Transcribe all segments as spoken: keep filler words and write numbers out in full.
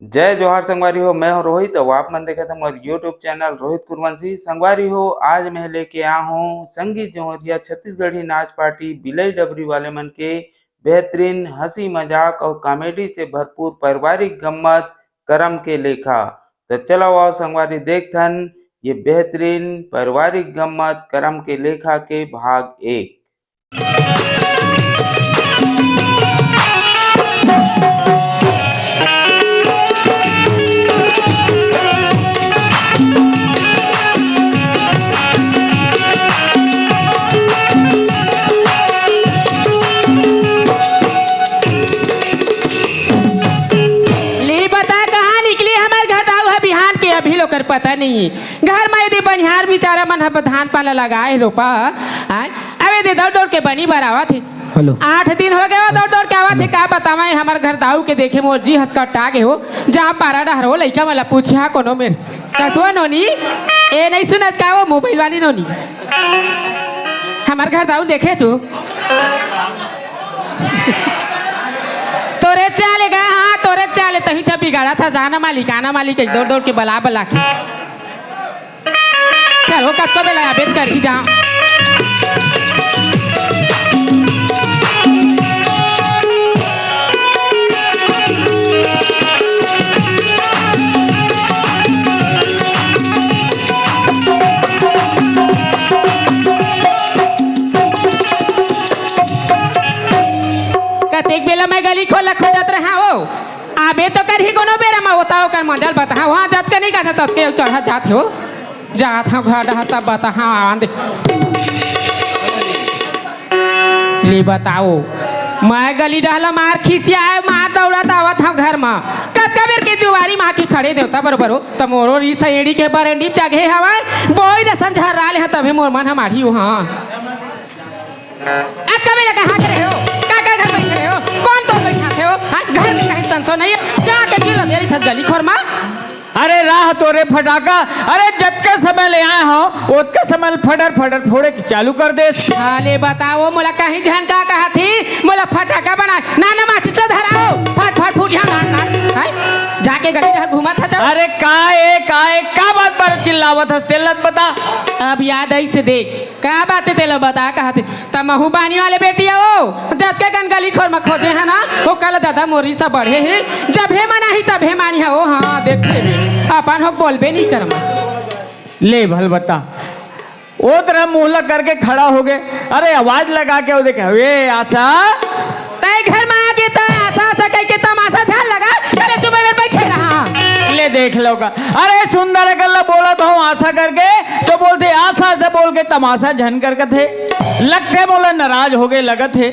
जय जोहार संगवारी हो, मैं हूं रोहित अउ आप मन देखत हव मोर YouTube चैनल रोहित कुरवंशी। संगवारी हो, आज मैं लेके आया हूं संगीत जौहरिया छत्तीसगढ़ी नाच पार्टी बिलई डबरी वाले मन के बेहतरीन हंसी मजाक अउ कॉमेडी से भरपूर पारिवारिक गम्मत करम के लेखा। तो चलो आओ संगवारी, देखथन ये बेहतरीन पारिवारिक गम्मत करम के लेखा के भाग एक। ले बता, कहाँ निकली हमर घर दाऊ ह बिहान के, अभी लोकर पता नहीं। घर म यदि बनिहार बिचारा मन ह धान पान ल लगाए हे रोपा, आय, अब यदि दौड़ दौड़ के बनी बर आवत हे। हेलो। आठ दिन हो गए हो दौड़ दौड़ के आवत हे, हेलो। का बतावं, हमर घर दाऊ के देखे मोर जी हंस कटा गे हो। जा पारा डहर हो, लइका मन ल पूछा कोनो मेर। कसवा नोनी, ए नहीं सुनत का वो मोबाइल वाली नोनी? हमर घर दाऊ देखे तू? तोरे चाले गा, हाँ, तोरे चाले, तही छ बिगाड़ा था, जाना मालिक, आना मालिक, दौड़ दौड़ के बला बला के। चलो, कतको बेला आबेच करही जा। कतेक बेला मैं गली खोला खोजत रहा हो, आबे तो करही कोनो बेरा म होता ओकर मंजल बता। हाँ, जतके नहीं कहता ततके चढ़त जात हो। जात हव घर डहर तब बता, हाँ, आन दे। ले बताओ, मैं गली डहला मार खिसियाए, मार दौड़त आवत हव घर म। कतका बेर के दुआरी म आके खड़े देवता बरोबर हो, त मोरो रीस एड़ी के बरेंडी म जगहे हवय, बोई रसन झर्रा ले ह, तभे मोर मन ह माढ़ी हो, हाँ। अतका बेर ले कहाँ के रहे हो? का का घर बैठे रहे हो? कौन तो बैठा थे हो? हाँ, घर में कहीं संसो नहीं है। का के गिर दे रही था गली खोर मा? अरे राह तोरे फटाका, अरे जतके समय ले आए हो, ओतके समय ले फटर फटर फोड़े के चालू कर दे। हाले बताओ, मोला कहीं झन का कहा थी, मोला फटाका बना, ना ना माचिस ला धराओ, फट फट फूट यहाँ मार मार। हाय, जाके गली डहर घूमत था जब। अरे का ए, का ए, का बात पर चिल्लावत हस, तेला बता। अब याद आई से देख, का बात है तेला बता, कहा थे। त महू बानी वाले बेटी हो, जतके कन गली खोर म खोजे है ना, ओकर ले ज्यादा मोर रीस बढ़े हे। जब हे मनाही तब हे मानी है, ओ हाँ, देखते हे, अपन हो बोलबे नहीं करम। ले भल बता, ओ तरह मुहला करके खड़ा हो गए। अरे आवाज लगा के वो देखे, "ए आशा।" तय घर म आके त आशा आशा कह के तमाशा झाल लगा, अरे सुबह में बैठे रहा। ले देख लो का, अरे सुंदर कर ला बोला तो हूँ आशा करके, तो बोलथे आशा से बोल के तमाशा झन कर कथे। लगथे मोला नाराज हो गए लगत हे,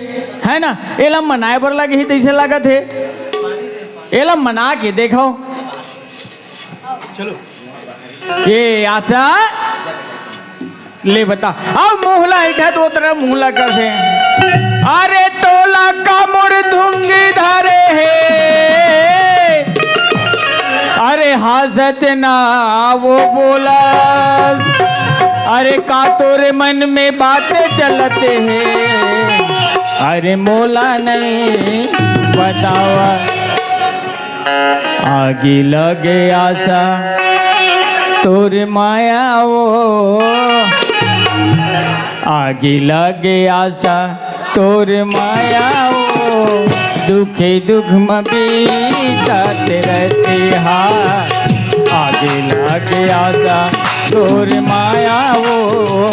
है ना? एला मनाए बर लगे ही तैसे लगत हे। एला मना के देखो। चलो। ए आशा, ले बता। अब मुहला इठा तो तेरा मुहला कर दे। अरे तोला का मुड़ धुंगी धरे हे। अरे हंसत ना वो बोला। अरे का तोरे मन में बातें चलते हैं। अरे मोला नहीं बतावा। आगी लगे आशा तोर माया वो। आगी लगे आशा तोर माया वो। दुखे दुख म बीतत रहते हा। आगी लगे आशा तोर माया वो।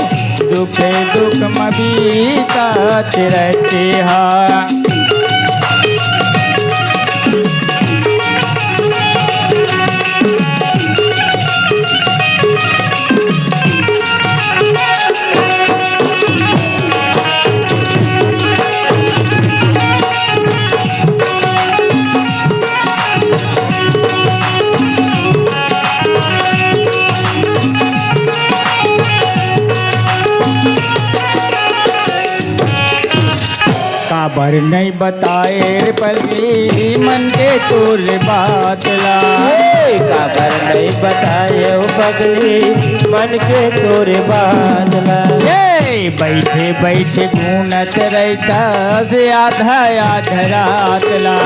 दुखे दुख म बीतत रहते हा। काबर नहीं बताए रे पगली मन के तोर बात ला। ए, काबर नहीं बताए ओ पगली मन के तोर बात ला। ए, बइठे बइठे गुनत रहिथस आधा आधा रात ला।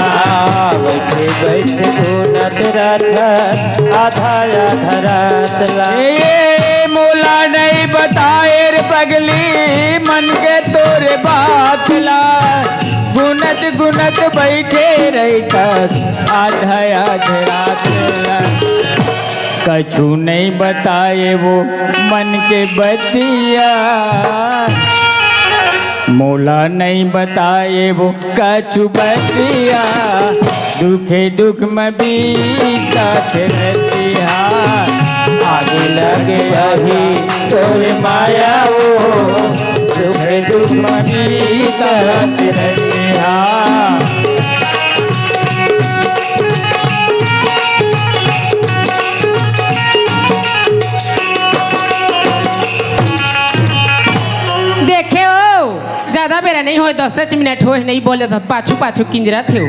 बइठे बइठे गुनत रहिथस आधा आधा रात ला। ए मोला नइ बताए रे पगली मन के तोरे बात ला। गुनत गुनत बइठे रहिथस आधा आधा रात ला। कछु नइ बताए वो मन के बतिया। मोला नइ बताए वो कछु बतिया। दुखे दुख म बीतत रतिहा। आगे लगे अही तोरे माया वो। दुखे दुख म बीतत रतिहा। देखे हो, ज्यादा बेरा नइ होय, दस मिनट होय, नइ बोले त पाछू पाछू किंजरत हे।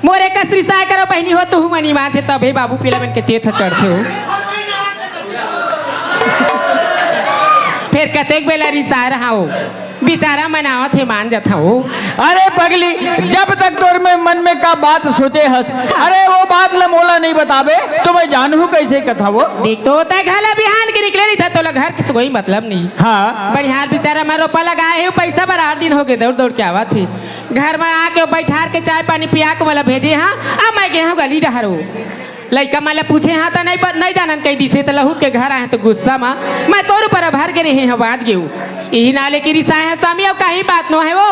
मोर एकस रिसाय करो बहिनी हो, तुहू मन ईमान से, तभे बाबू पीला मन के चेत ह चढ़थे हो। फेर कतेक बेला रिसाय रहा हो। बिचारा मन आवत हे, मान जात हव। अरे पगली, जब तक तोर में मन में का बात सोचे हस, अरे वो बात ल मोला नइ बताबे, तो मैं जानहूं कइसे कथव? देख तो, तैं घला बिहान के निकले रहिथस, तोला घर के से कोई मतलब नइ। हाँ। बनिहार बिचारा मन रोपा लगाए हे, पइसा बर आठ दिन होगे, दउड़ दउड़ के आवत हे। घर म आके बइठार के चाय पानी पिया के मोला भेजे हा, अब मैं गे हंव गली डहर ओ। लइका मन ल पूछे हंव त नइ ब-, नइ जानन कहि दिस हे, त लहुट के घर आए हंव त गुस्सा म मैं तोर ऊपर अभर गे रेहे हंव, बांच गेंव। इही नांव लेके रिसाए हंव स्वामी, अउ काही बात नोहे वो।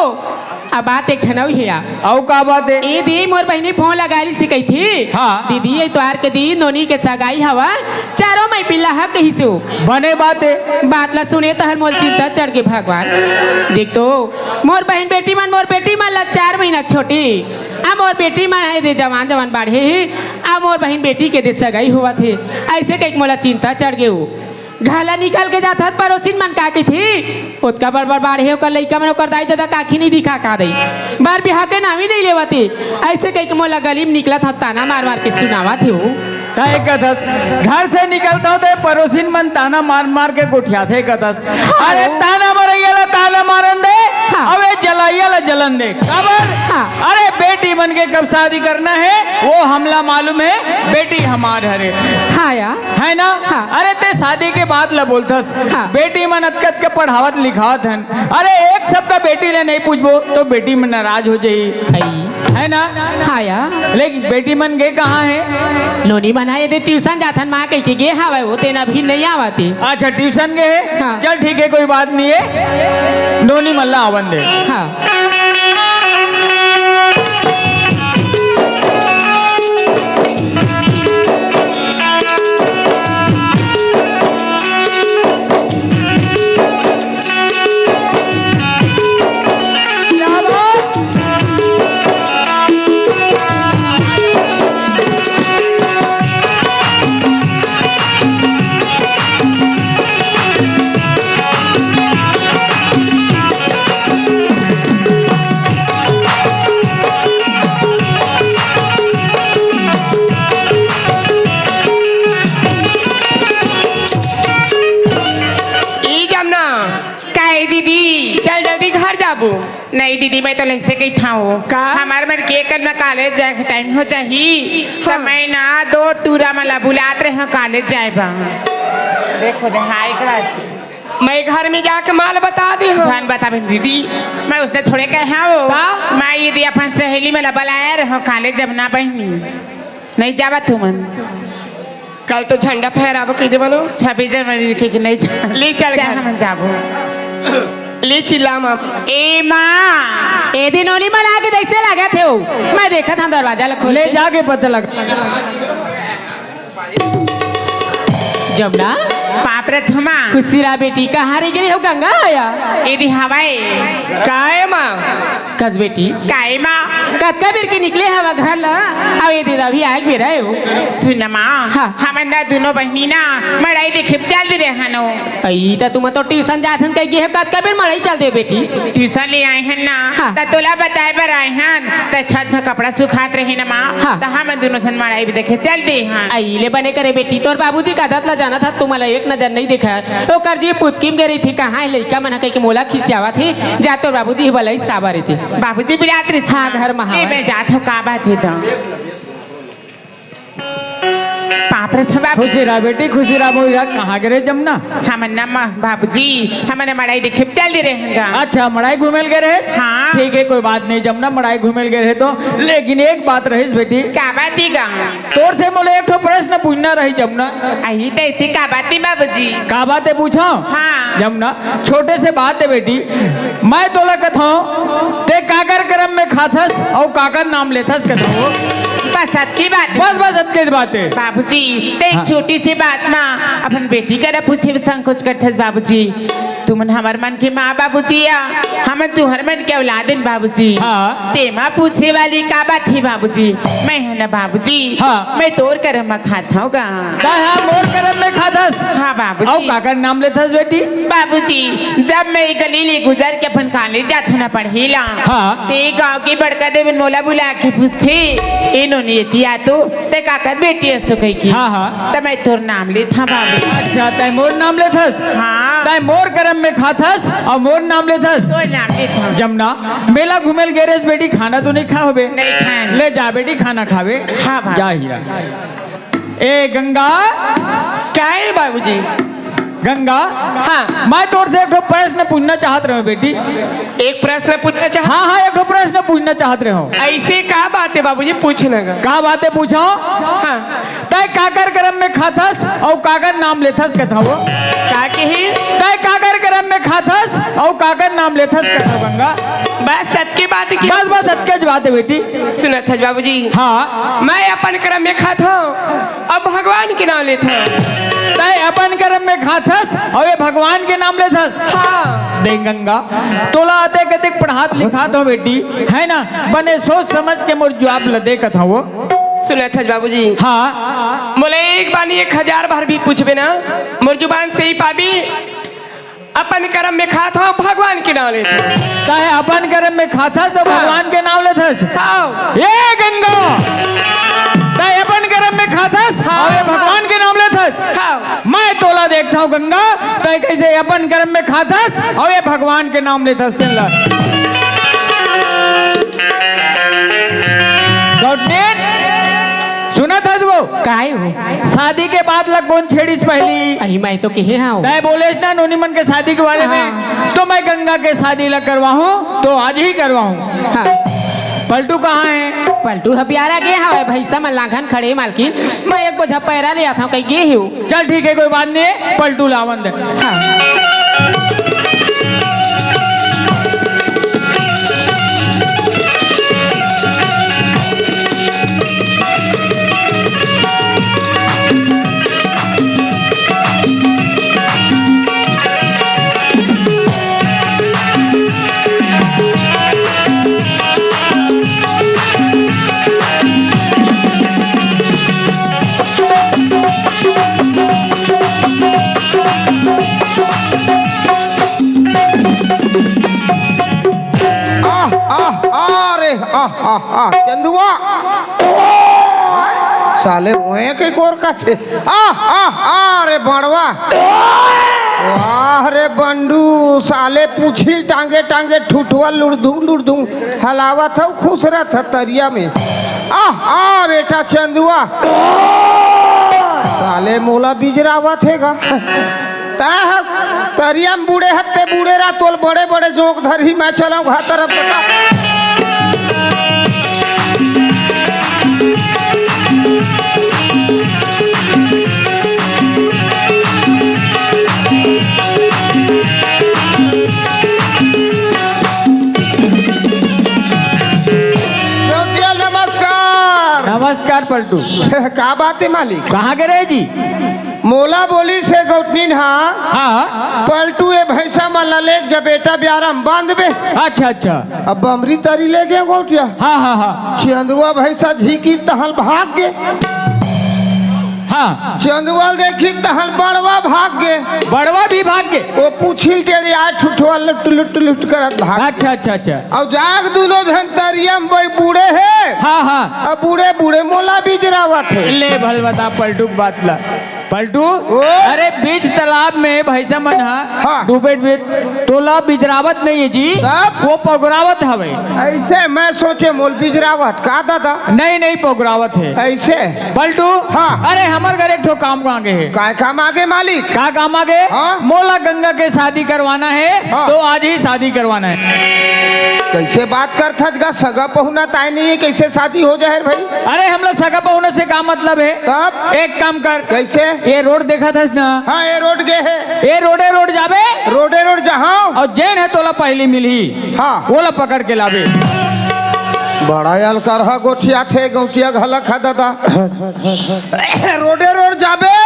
अब बात एक ठन अउ हे या। अउ का बात हे? ए दी, मोर बहिनी फोन लगाए रिहिस कहिथे। हाँ। दीदी, एतवार के दिन नोनी के सगाई हवय, चारों मइपिल्ला ह कहिस ओ। बने बात हे। बात ल सुने तहन मोला चिंता चढ़ गे भगवान। देख तो, मोर बहिन बेटी मन, मोर बेटी मन ल चार महीना के छोटे। आ मोर बेटी मन हे दे जवान जवान बाढ़े हे, आ मोर बहिन बेटी के दे सगाई होवत हे, अइसे कहिके मोला चिंता चढ़ गे ओ। घर ला निकल के जाथस त परोसिन मन का कहिथे, ओतका बड़ बड़ बाढ़े ओकर लइका मन, ओकर दाई ददा काखी नइ दिखा का दई, बर बिहाव के नाम ही नइ लेवत हे, अइसे कहिके मोला गली म निकलत हंव ताना मार मार के सुनावत हे ओ। तैं कथस, घर से निकलत हंव त परोसिन मन ताना मार मार के गोठियाथे कथस। हाँ। अरे ताना मरइया ला ताना मारन दे, हाँ। अउ ए जलइया ला जलन दे। काबर? हाँ। अरे बेटी मन के कब शादी करना हे, वो हमला मालूम हे, बेटी हमार हरे। हाँ या। हे ना? हाँ। अरे तैं शादी के बात ला बोलथस, हाँ। बेटी मन अतका अतका पढ़ावत लिखावत हन, अरे एक सप्ताह बेटी ले नइ पूछबो त बेटी मन नाराज हो जाही। हे ना? हाँ या। लेकिन बेटी मन गे कहाँ हे? नोनी मन हे दे ट्यूशन जाथन माँ कहिके गे हवय, ओ तेन अभी नइ आवत हे। अच्छा, ट्यूशन गे हे? हाँ। चल ठीक हे, कोई बात नइ हे, नोनी मन ला आवन दे। हाँ। ई जमना। काहे दीदी? चल जल्दी घर जाबो। नहीं दीदी, मैं तो लइसे कहिथंव। का? हमर मन के कल में कॉलेज जाए के टाइम हो जाही, त हाँ। मैं ना दो टूरा मन ला बुलात रहेंव कॉलेज जाए बर। देखो दे, हाय घर। मैं घर में जाके माँ ल बता देहंव। झन बताबे दीदी, मैं ओसने थोड़े कहे हंव। का? मैं ये दे अपन सहेली मन ला बलाए रहेंव कॉलेज, जब ना बहिनी। नइ जाबो तुमन। कल तो झंडा फहराबो कहि दे बनो। छब्बीस जनवरी के, के नइ जा। ले चल चल घर। हमन जाबो। ले चिल्ला माँ। ए माँ। ए दे नोनी मन आगे जइसे लागत हे ओ। मैं देखत हंव दरवाजा ला खोल ले के। जाके पता लगा। जमुना। बाप रे थमा। खुशी रहा बेटी, कहाँ रहि गे रेहे हो गंगा हया? ए दे हवय। काय माँ? कस बेटी। काय माँ? कतका बेर के निकले हवा घर ला, अउ ए दे अभी आए के बेरा हे ओ। सुन ना माँ, हाँ। हमन ना दुनों बहिनी ना मड़ई देखे चल दे रहेन ओ। अई त तुमन तो ट्यूशन जात हन कहि गे हे, कतका बेर मड़ई चल दे बेटी। ट्यूशन ले आए हन ना, हाँ। त तोला बताए बर आए हन, त छत में कपड़ा सुखात रहे ना माँ, हाँ। त हमन दुनों झन मड़ई भी देखे चल दे हन। अई ले बने करे बेटी, तोर बाबूजी के आदत ला जानत हस, तुमन ला एक नजर नहीं देखा, ओकर जी पुतकी म गे रहिथे, कहाँ हे लइका मन ह कहिके मोला खिसियावत हे, जा तोर बाबूजी ह बलइस काबर रहिथे। बाबूजी बिरात रहिस। हाँ, घर म ले, हवय। मैं जात हूँ, का बात हे त। पाप रे था बाबू। खुशी रहा बेटी, खुशी रहा, मोरी रहा, कहाँ गे रहे जमुना? हमन न म-, बाबूजी, हमन मड़ई देखे चल दे रहे हैं गा। अच्छा, मड़ई घूमे ल गे रहे? हाँ। ठीक है, कोई बात नहीं जमुना, मड़ई घूमे ल गे रहे तो, लेकिन एक बात रहिस बेटी। का बात ही गा? तोर से मोला एक ठो प्रश्न पूछना रही जमुना। अही त ऐसे का बात ही बाबूजी? का बात है पूछो? हाँ। जमुना, छोटे से बात है बेटी, मैं तोला कथौं, ते काकर करम में खाथस अउ काकर नाम लेथस कथौं? बस अतकी बात है। बस, बस अतके बात है। बाबूजी, ते एक हाँ। छोटी सी बात मा अपन बेटी करा पूछे में संकोच करथस बाबूजी। तुमन हमर मन के माँ बाबूजी आ, हमन तुहर मन के औलाद हन बाबूजी। हाँ। तेमा पूछे वाली का बात ही बाबूजी? मैं है ना बाबूजी, हाँ। मैं तोर करम में खात हूँ गा। ता हाँ, मोर करम में खाथस। हाँ बाबूजी। अउ काकर नाम लेथस बेटी? बाबूजी, जब मैं गली ले गुजर के अपन कॉलेज जात हूँ ना पढ़े ला, हाँ। ते गाँव के बड़का देवन मोला बुला के पूछथे, "ए नोनी एती आ तो।" ते काकर बेटी असो कहिके। हाँ, हाँ। त मैं तोर नाम लेथंव बाबू। अच्छा, तैं मोर नाम लेथस? हाँ। तैं मोर करम में खाथस अउ मोर नाम लेथस? तोर नाम लेथंव। जमुना, मेला घूमे ल गे रेहेस बेटी, खाना तो नहीं खा होबे? नहीं खाए। ले जा बेटी, खाना खाबे। हाँ, बाबू। जा हीरा। ए गंगा। का हे बाबूजी? गंगा, हाँ। मैं तोर से एक ठो प्रश्न पूछना चाहत रहेंव बेटी। एक प्रश्न पूछना चाह- हाँ, हाँ, एक ठो प्रश्न पूछना चाहत रहेंव। ऐसे का बात है बाबूजी, पूछना गा। का बात है पूछो? हाँ। तैं काकर करम में खाथस अउ काकर नाम लेथस कथौं? का कही? तैं काकर करम में खाथस अउ काकर नाम लेथस कथौं गंगा? बस सत के बात की। बस, बस सत के बात है बेटी। सुनत हस बाबूजी। हाँ। मैं अपन करम में खाथंव। अब भगवान के नाम लेथंव। तैं अपन करम में खाथस अउ ये भगवान के नाम लेथस। हाँ। देख गंगा, तोला अतेक अतेक पढ़ात लिखात हंव बेटी, है ना? बने सोच समझ के मोर जवाब ल दे कथौं। सुनत हस बाबूजी। हाँ। मोला एक बार नहीं, एक हजार बार भी पूछबे ना, मोर जुबान से ही पाबे। अपन करम में खाथंव, भगवान के नाम लेथंव। तैं अपन करम में खाथस अउ हाँ। भगवान के नाम लेथस। हाँ। ए गंगा, तैं अपन करम में खाथस हाँ। अउ ये भगवान के नाम लेथस। हाँ। मैं तोला देखथंव गंगा, तैं कइसे अपन करम में खाथस अउ ये भगवान के नाम लेथस तेन ला। गौतमी, सुनत हस वो? काय हो? शादी के बात ला कोन छेड़िस पहली? अही मैं तो कहे हंव। तैं बोलेस ना नोनी मन के शादी के बारे में, हाँ। तो मैं गंगा के शादी ला करवाहूं, तो आज ही करवाहूं। हाँ। पलटू कहाँ हे? पलटू ह बियारा गे हवय, भैंसा मन लांघन खड़े मालकिन, मैं एक बोझा पैरा ले आथंव कहि गे हे। चल ठीक हे, कोई बात नहीं हे, पलटू ला आवन दे। हाँ। आह, आह, आह रे, आह, आह, आह, चंदुआ। साले ओए के कोर कथे। आह, आह, आह रे बड़वा। वाह रे बंडू, साले पूछी ल टांगे टांगे ठुठवा लुड़धुंग लुड़धुंग हलावत हव, खुश रहत ह तरिया में। आह, आह बेटा चंदुआ। साले मोला बिजरावत हे गा। तैं ह तरिया म बूड़े हस ते बूड़े रह, तोल बड़े बड़े जोंक धरही, मैं चलंव घर तरफ बता। गौटिया नमस्कार। नमस्कार पलटू। का बात हे मालिक? कहाँ गे रहे जी? मोला बोलिस हे गौतनीन हा, हाँ। पलटू ए भैंसा मन ला लेग जा बेटा बियारा म बांधबे। अच्छा, अच्छा। अब बमरी तरी ले गे गौटिया। हाँ, हाँ, हाँ। चंदुआ भैंसा झींकी तहन भाग गे। हाँ। चंदुआ ल देखी तहन बड़वा भाग गे। बड़वा भी भाग गे। ओ पूछी ल टेड़े आ ठुठवा लुट लुट लुट करत भाग। अच्छा, अच्छा, अच्छा। अउ जाग दुनो झन तरिया म बई बूड़े हे। हाँ, हाँ। अब बूड़े बूड़े मोला बिजरावत हे। ले भल बता पलटू के बात ला। पलटू, ओ? अरे, बीच तालाब में भैंसा मन ह हाँ। डूबे डूबे तोला बिजरावत नहीं है जी, तब? वो पगरावत हवे। ऐसे मैं सोचे मोल बिजरावत का दादा? नहीं, नहीं, पगरावत है। ऐसे? पलटू, हाँ। अरे, हमर घर एक ठो काम आगे है। काय काम आगे मालिक? का काम आगे? हाँ। मोला गंगा के शादी करवाना है, हाँ। तो आज ही शादी करवाना है। कैसे बात करथस गा? सगा पहुना ताय नहीं है, कैसे शादी हो जाए भाई? अरे, हमला सगा पहुना से का मतलब है? तब? एक काम कर। कैसे? ये रोड देखत हस ना? हाँ, ये रोड गे है। ये रोडे रोड जाबे। रोडे रोड जहाँ। अउ जेन ह तोला पहिली मिलही, हाँ। ओला पकड़ के लाबे। बड़ा अलकरहा गोठियाथे गौंटिया घलक ह दादा। रोडे रोड जाबे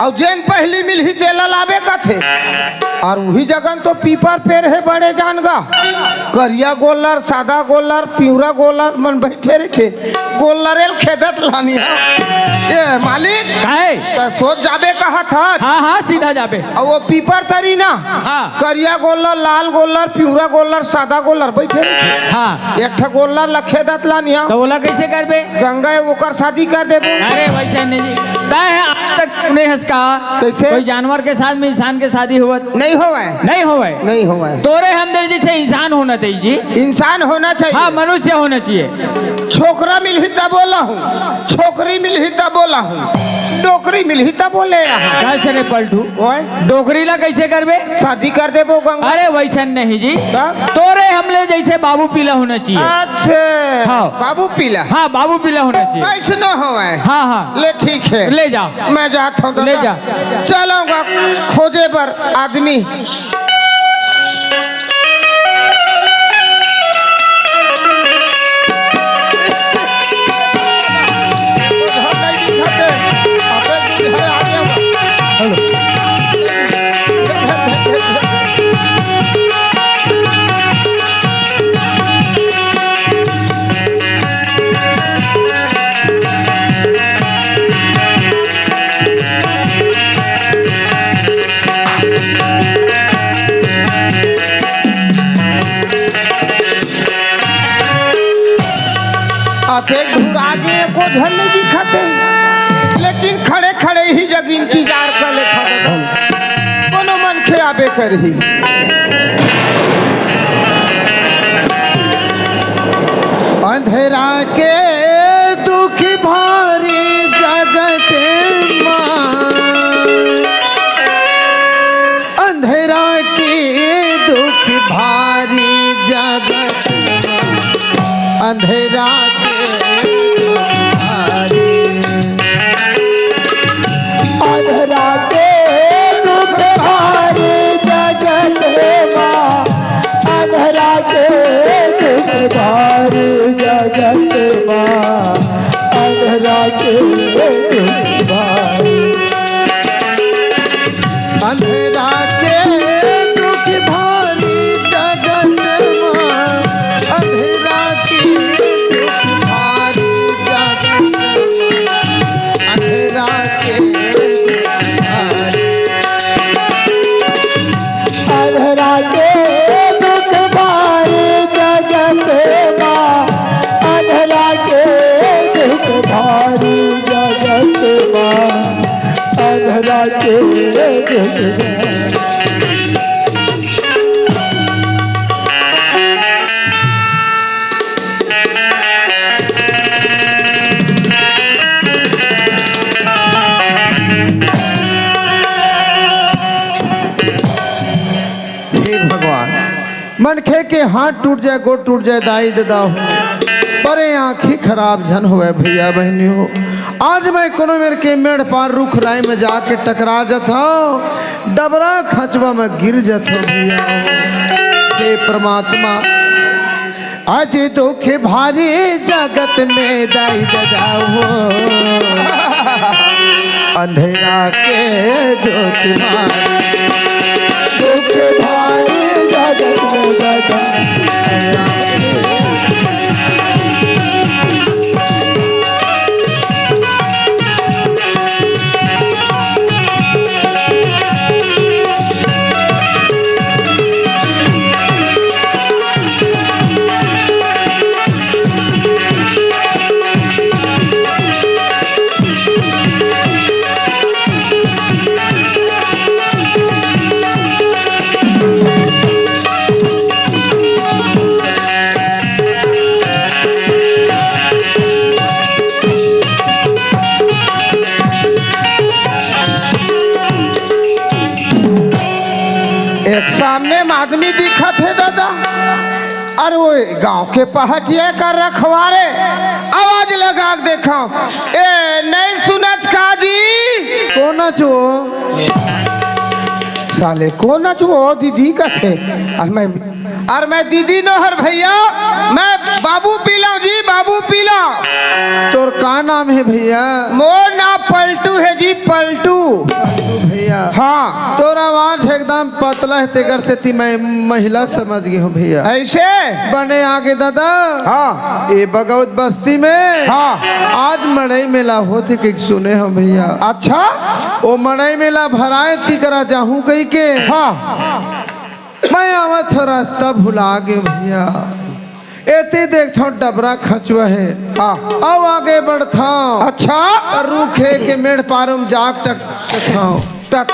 अउ जेन पहिली मिलही तेला लाबे कथे। अउ उही जगन तो पीपर पेड़ हे बड़े जान गा। करिया गोल्लर, सादा गोल्लर, पिंवरा गोल्लर मन बइठे रहिथे। गोल्लरे ल खेदत लानिया। ए मालिक, काहे? त सोझ जाबे कहत हस। हाँ, हाँ, सीधा जाबे। अउ वो पीपर तरी ना, हाँ। करिया गोल्लर, लाल गोल्लर, पिंवरा गोल्लर, सादा गोल्लर बइठे रहिथे। हाँ। एक ठा गोल्लर ल खेदत लानिया। त ओला कइसे करबे? गंगा हे, ओकर शादी कर देबो। अरे वइसे नहीं जी। तय है आज तक सुने हस का? कइसे? कोई जानवर के साथ में इंसान के शादी होवत? नहीं होवय। नहीं होवय। नहीं होवय। तोरे हमर जइसे इंसान होना चाहिए जी। इंसान होना चाहिए। हाँ, मनुष्य होना चाहिए। छोकरा मिलही तब बोला हूँ, छोकरी मिलही तब बोला हूँ, डोकरी मिलही तब बोले यहाँ। कैसे रे पलटू? ओए। डोकरी ला कैसे करबे? शादी कर देबो गंगा। अरे वैसन नहीं जी। तब? तोरे हमले जैसे बाबू पीला होना चाहिए। अच्छा। हाँ। बाबू पीला। हाँ, बाबू पीला होना चाहिए। कैसनो होवय। हाँ, हाँ। ले ठीक है। ले जा। मैं जात हूँ ले दादा। जा। चलूंगा खोजे बर आदमी। अतेक दूर आगे एको झन नहीं दिखत हे, लेकिन खड़े खड़े ही जग इंतजार कर ले खड़ा। कोनो मनखे आबे करही। अंधेरा के दुख भारी जगत मा, अंधेरा के दुख भारी जगत मा, अंधेरा के दुख भारी। अंधरा के दुख भारी जगत मा, अंधरा के दुख भारी जगत मा, अंधरा के दुख भारी। अंधरा के दुख भारी जगत मा, अंधरा के दुख भारी जगत मा, अंधरा के दुख भारी। अंधरा के दुख भारी जगत मा, अंधरा के दुख भारी जगत मा, अंधरा के दुख भारी। हे भगवान, मनखे के हाथ टूट जाए, गोड़ टूट जाए, दाई ददा हो, पर ये आँखी खराब झन होवय भैया बहिनी हो। आज मैं कोनो मेर के मेड़ पार रुख राई में जाके टकरा जथव, डबरा खचवा में गिर जथव भैया हो। हे परमात्मा, आज दुख भारी जगत में दाई ददा हो, अंधेरा के दुख भारी, दुख भारी जगत में दाई ददा। सामने म आदमी दिखत हे दादा। अरे वो गांव के पहाटिया का रखवारे, आवाज लगा के देखव। ए, नहीं सुनच का जी? कोनच वो? साले कोनच वो दीदी कथे। अरे मैं, अरे मैं दीदी नोहर भैया, मैं बाबू पीलव जी, बाबू पीलव। तोर का नाम हे भैया? मोर नाम पलटू हे जी, पलटू। पलटू भैया। हाँ। तोर आवाज एकदम पतला हे, तेकर सेती मैं महिला समझ गे हंव भैया। अइसे? बने आगे दादा। हाँ। ए बगौत बस्ती में हाँ। आज मड़ई मेला होथे कहिके सुने हंव भैया। अच्छा। ओ मड़ई मेला भराय तेकरा जाहूं कहिके। हाँ। मैं आवत हंव, रस्ता भुला गेंव भैया। एती देखथंव डबरा खंचवा हे। हाँ। अउ आगे बढ़थंव। अच्छा। त रूख हे के मेड़ पार म जाके टकटकथंव। तक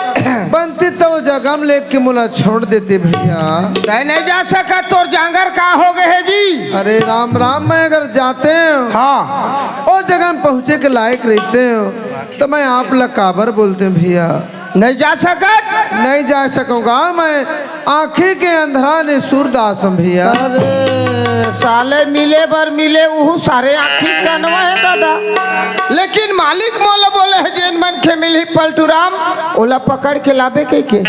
बनती त ओ जगह म लेके मोला छोड़ देते भैया। तैं नहीं जा सकत, तोर जांगर का हो गे हे जी? अरे राम राम, मैं अगर जातेंव, हाँ। ओ जगह म पहुंचे के लायक रहितेंव, त मैं आप ला काबर बोलतेंव भैया? नहीं जा सकत? नहीं जा सकंव गा मैं, आंखी के अंधरा ने सूरदास हंव भैया। अरे साले, मिले बर मिले, उहू सारे आंखी कनवा हे दादा। लेकिन मालिक मोला बोले हे, जेन मनखे मिलही पलटू राम, ओला पकड़ के लाबे कहिके।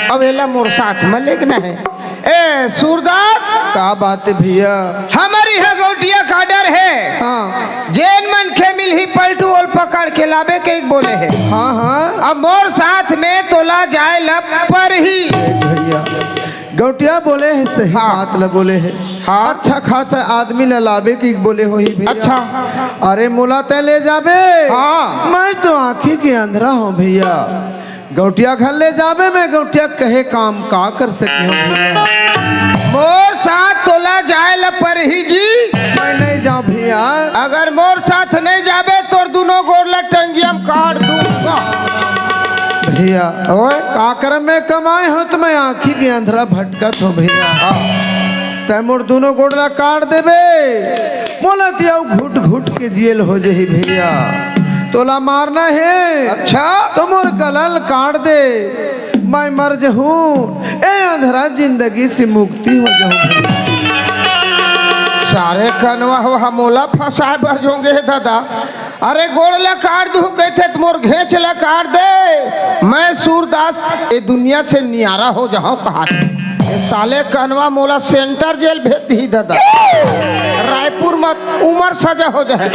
अब एला मोर साथ म लेगना हे। ए सूरदास, का बात हे भैया? हमर इहाँ गौटिया का डर हे। हाँ। जेन मनखे मिलही पलटू, ओला पकड़ के लाबे कहिके बोले हे। हाँ, हाँ। अब मोर साथ में तोला जाय ल परही। भैया, गौटिया बोले हे, सही हाँ। बात ल बोले हे। हाँ। अच्छा खासा आदमी ल लाबे कहिके बोले होही भैया। अच्छा। अरे मोला तैं ले जाबे। हाँ। मैं तो आंखी के अंधरा हंव भैया। गौटिया घर ले जाबे, मैं गौटिया कहे काम का कर सके हंव भैया? मोर साथ तोला जाय ल परही जी। मैं नहीं जांव भैया। अगर मोर साथ नहीं जाबे, तोर दूनों गोड़ ल टंगिया म काट दूंगा। भैया, ओए। का करम में कमाय हंव त मैं आंखी के अंधरा भटकत हंव भैया। हाँ। तैं मोर दूनों गोड़ ला काट देबे, मोला त अउ घुट घुट के जियल हो जही भैया। तोला मारना हे अच्छा। त मोर गला ल काट दे, मैं मर जहूं, ए अंधरा जिंदगी से मुक्ति हो जहूं भैया। सारे कनवा हो, हम ओला फंसाय बर जोंगे हे दादा। अरे गोड़ ला काट दूं कहिथे त मोर घेंच ला काट दे, मैं सूरदास ए दुनिया से नियारा हो जाहूं कहाथे। ए साले कनवा मोला सेंटर जेल भेज दिही दादा, रायपुर म उमर सजा हो जाय।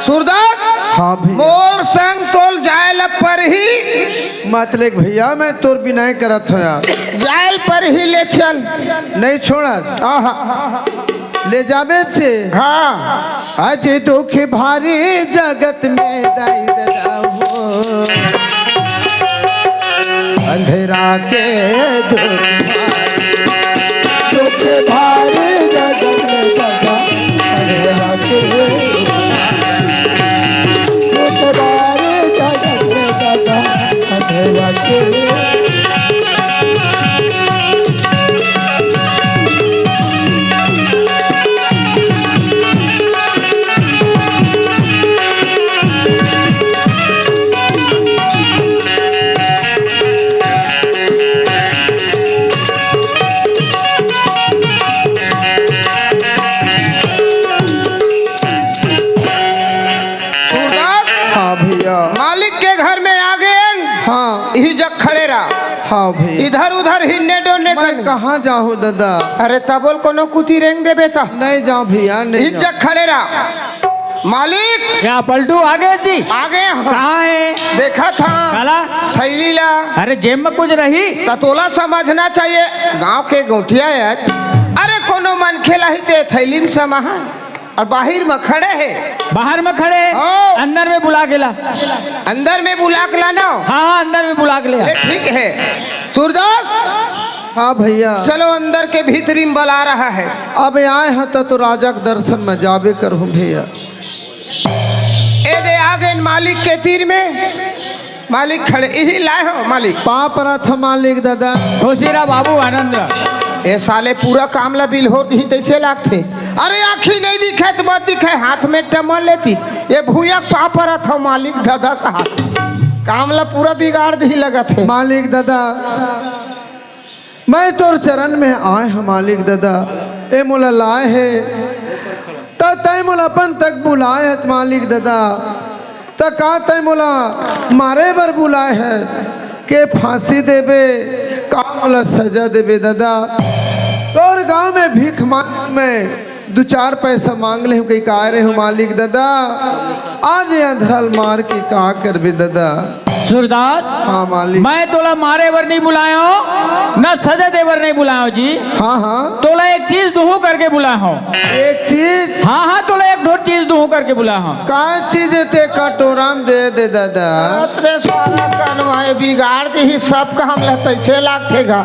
सूरदास, हाँ भैया। मोर संग तोल जाय ल परही। मत लेग भैया, मैं तोर बिनाय करत हंव यार। जाय ल परही, ले चल। नहीं छोड़त। आहा। ले जाबे चे। हाँ। अजी दुख भारी जगत में दाई ददा हो। अंधरा के दुख भारी। दुख भारी जगत में दादा। अंधरा के दुख भारी। दुख भारी जगत में दादा। अंधरा के सूरदास, हाँ भैया। मालिक के घर में आ गए। हाँ। इही जग खड़े रहा। हाँ भैया। इधर उधर हिन्ने डोलने मैं कहीं। कहाँ जाहूँ दादा? अरे तबोल कोनो कुती रेंग देबे त। नहीं जाहूँ भैया, नहीं इही जाहूँ। जग खड़े रहा। मालिक। क्या पलटू आ गए जी? आ गए हम। कहाँ है? देखा था। काला? थैली ला। अरे जेब में कुछ रही? त तोला समझना चाहिए, गांव के गौटिया है। अरे कोनो मनखे ला ही ते थैली में समा है। अउ बाहिर म खड़े हे। बाहर म खड़े हे? हाँ। अंदर में बुला के ला। अंदर में बुला के लाना? हाँ, हाँ, अंदर में बुला के ले आ। ले, ठीक है। सूरदास। हाँ भैया। चलो, अंदर के भीतरी में बला रहा है। अब आए हंव त तो राजा के दर्शन में जाबे करहूँ भैया। ए दे, आ गए मालिक के तीर में। मालिक खड़े, इही लाए हो मालिक। पाँव परत हंव मालिक दादा। खुशी रह बाबू, आनंद रह। ए साले पूरा काम ला बिल्होर दिही तइसे लागथे। अरे आँखी नहीं दिखे त मत दिखे, हाथ में टमल लेती। ए भुइयां पाँव परत हंव मालिक दादा कहाथे। काम ला पूरा बिगाड़ दिही लगथे। मालिक दादा, मैं तोर चरण में आए हंव मालिक ददा, ए मोला लाए हे, त तैं मोला अपन तक बुलाए हस मालिक ददा, त का तैं मोला मारे बर बुलाए हस के फांसी देबे, का मोला सजा देबे ददा? तोर गांव में भीख मांग मैं दू चार पैसा मांग ले हूँ, कहीं काय रे हूँ मालिक ददा, आज ये अंधरल मार के का करबे ददा? सूरदास, हाँ मालिक। मैं तोला मारे बर नहीं बुलाए हंव, न सजा दे बर नहीं बुलाए हंव जी। हाँ हाँ। तोला एक चीज दूहूं करके बुलाए हंव। एक चीज? हाँ हाँ, तोला एक ठोर चीज दूहूं करके बुलाए हंव। का चीज हे ते कटोरा में दे दे ददा। अरे सारा कनवा बिगाड़ दिही, सब काम ला तैसे लागथे गा।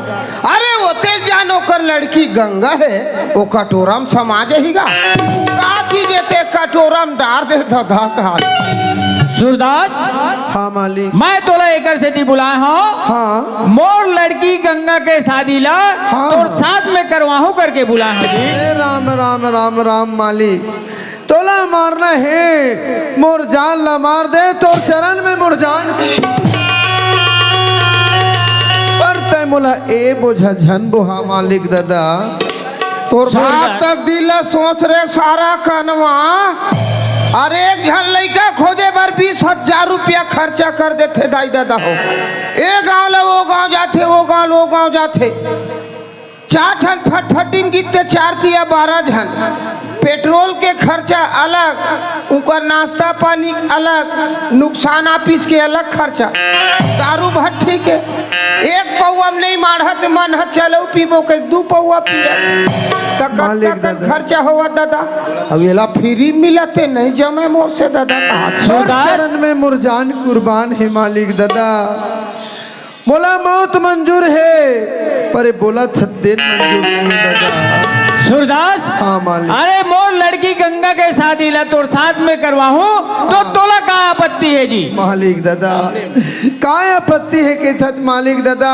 अरे ओते जान ओकर लड़की गंगा हे, ओ कटोरा में समा जाही गा। का चीज हे ते कटोरा में डार दे ददा का। सूरदास, हाँ मालिक। मैं तोला एकर सेती बुलाए हंव। हाँ। मोर लड़की गंगा के शादी ला हाँ। तोर साथ में करवाहूं करके बुलाए हंव जी। हे राम राम राम राम मालिक, तोला मारना हे, मोर जान ला मार दे, तोर चरण में मोर जान। पर तैं मोला ए बोझा झन बोहा मालिक ददा। तोर बाप तक दिल ला सोच रे सारा कनवा। अरे एक झन लइका खोजे बर बीस हजार रुपया खर्चा कर देथे दाई ददा हो। ए गांव ले ओ गांव जाथे, ओ गांव ले ओ गांव जाथे। चार ठन फटफटी में गिनथे, चार तिया बारह झन। पेट्रोल के खर्चा अलग, उनकर नाश्ता पानी अलग, नुकसान आपिस के अलग खर्चा, दारू भट्टी के। एक पौवा में नहीं माढ़त मन ह, चलो पीबो के दू पौवा पियत। त मालिक कतका कन ददा। खर्चा होवत ददा? अब एला फ्री मिलत हे, नहीं जमे मोर से ददा, कहा। मोर चरण में मोर जान कुर्बान हे मालिक ददा। मोला मौत मंजूर हे, पर ए बोलत हस तेन मंजूर नहीं ददा। सूरदास, हाँ मालिक। अरे मोर लड़की गंगा के शादी ला तोर साथ में करवाहूं, तो हाँ। तोला का आपत्ति हे जी? मालिक ददा, का आपत्ति हे कहिथस मालिक ददा?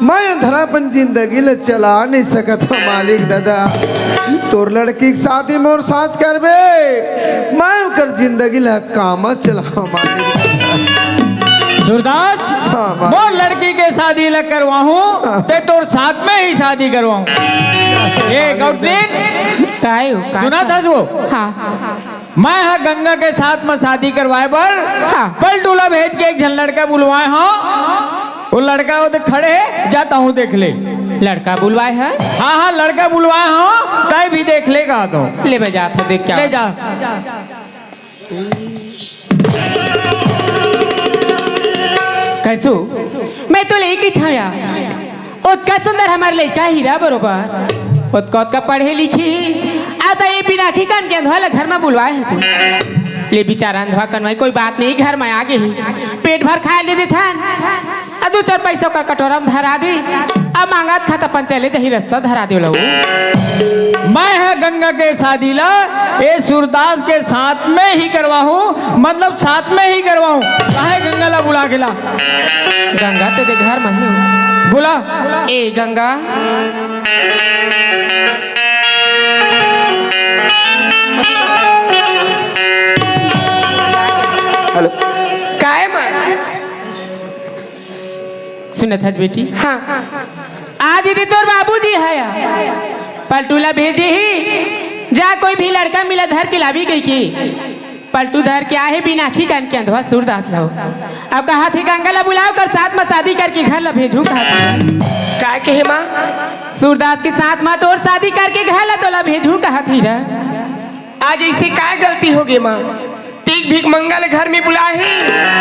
मैं अंधरा अपन जिंदगी ला चला नहीं सकत हंव मालिक ददा। तोर लड़की के शादी मोर साथ करबे, मैं ओकर जिंदगी ला कामा चलाहूं मालिक ददा। सूरदास, हाँ, मालिक। मोर लड़की के शादी ला करवाहूं, हाँ। ते तोर साथ में ही शादी करवाहूं। ए, गौरदीन, काय हो, का सुनत हस वो? हाँ। मैं हा गंगा के साथ में शादी करवाए बर हाँ। पलटूला भेज के एक झन लड़का बुलवाए हंव। वो लड़का वो देख खड़े हे, जा तहूं देख ले। लड़का बुलवाए हे? हाँ, हाँ, लड़का बुलवाए हंव, तैं भी देख ले, कहा तो। ले मैं जात हंव, देख के ले आत हंव। जा। कैसू? मैं तोला ए कहिथंव यार, ओतका सुंदर हमर लइका हीरा बरोबर, ओतका, ओतका पढ़े लिखे हे, अउ त ए बिनाखी कन के अंधवा ल घर म बुलवाए हस तू। ले बिचारा अंधवा कनवा, कोई बात नहीं, घर म आ गे हे, पेट भर खाए ल दे देथन। आ दू चार पैसा ओकर कटोरा म धरा दे, आ मांगत खात अपन चले जाही, रस्ता धरा दे ओला। मैं ह गंगा के शादी ला ए सूरदास के साथ में ही करवाहूं, मतलब साथ में ही करवाहूं। काहे गंगा ला बुला के ला। गंगा तेरे घर में ही। बुला। ए गंगा। हेलो। काय माँ? सुनत हस बेटी? हाँ। आज यदि तोर बाबूजी हे, पलटू ला भेजे ही, जा कोई भी लड़का मिला धर के लाबी कहिके। पलटू धर के आहे बिनाखी कन के अंधवा सूरदास ला। अब कहत हे गंगा ला बुलाव कर साथ में शादी करके घर ला भेजू कहत हे। का कहे माँ? सूरदास के साथ में तोर शादी करके घर ला तोला भेजू कहत हे रे। आज ऐसे का गलती हो गई माँ? तीक भीख मंगा ल घर में बुलाए हे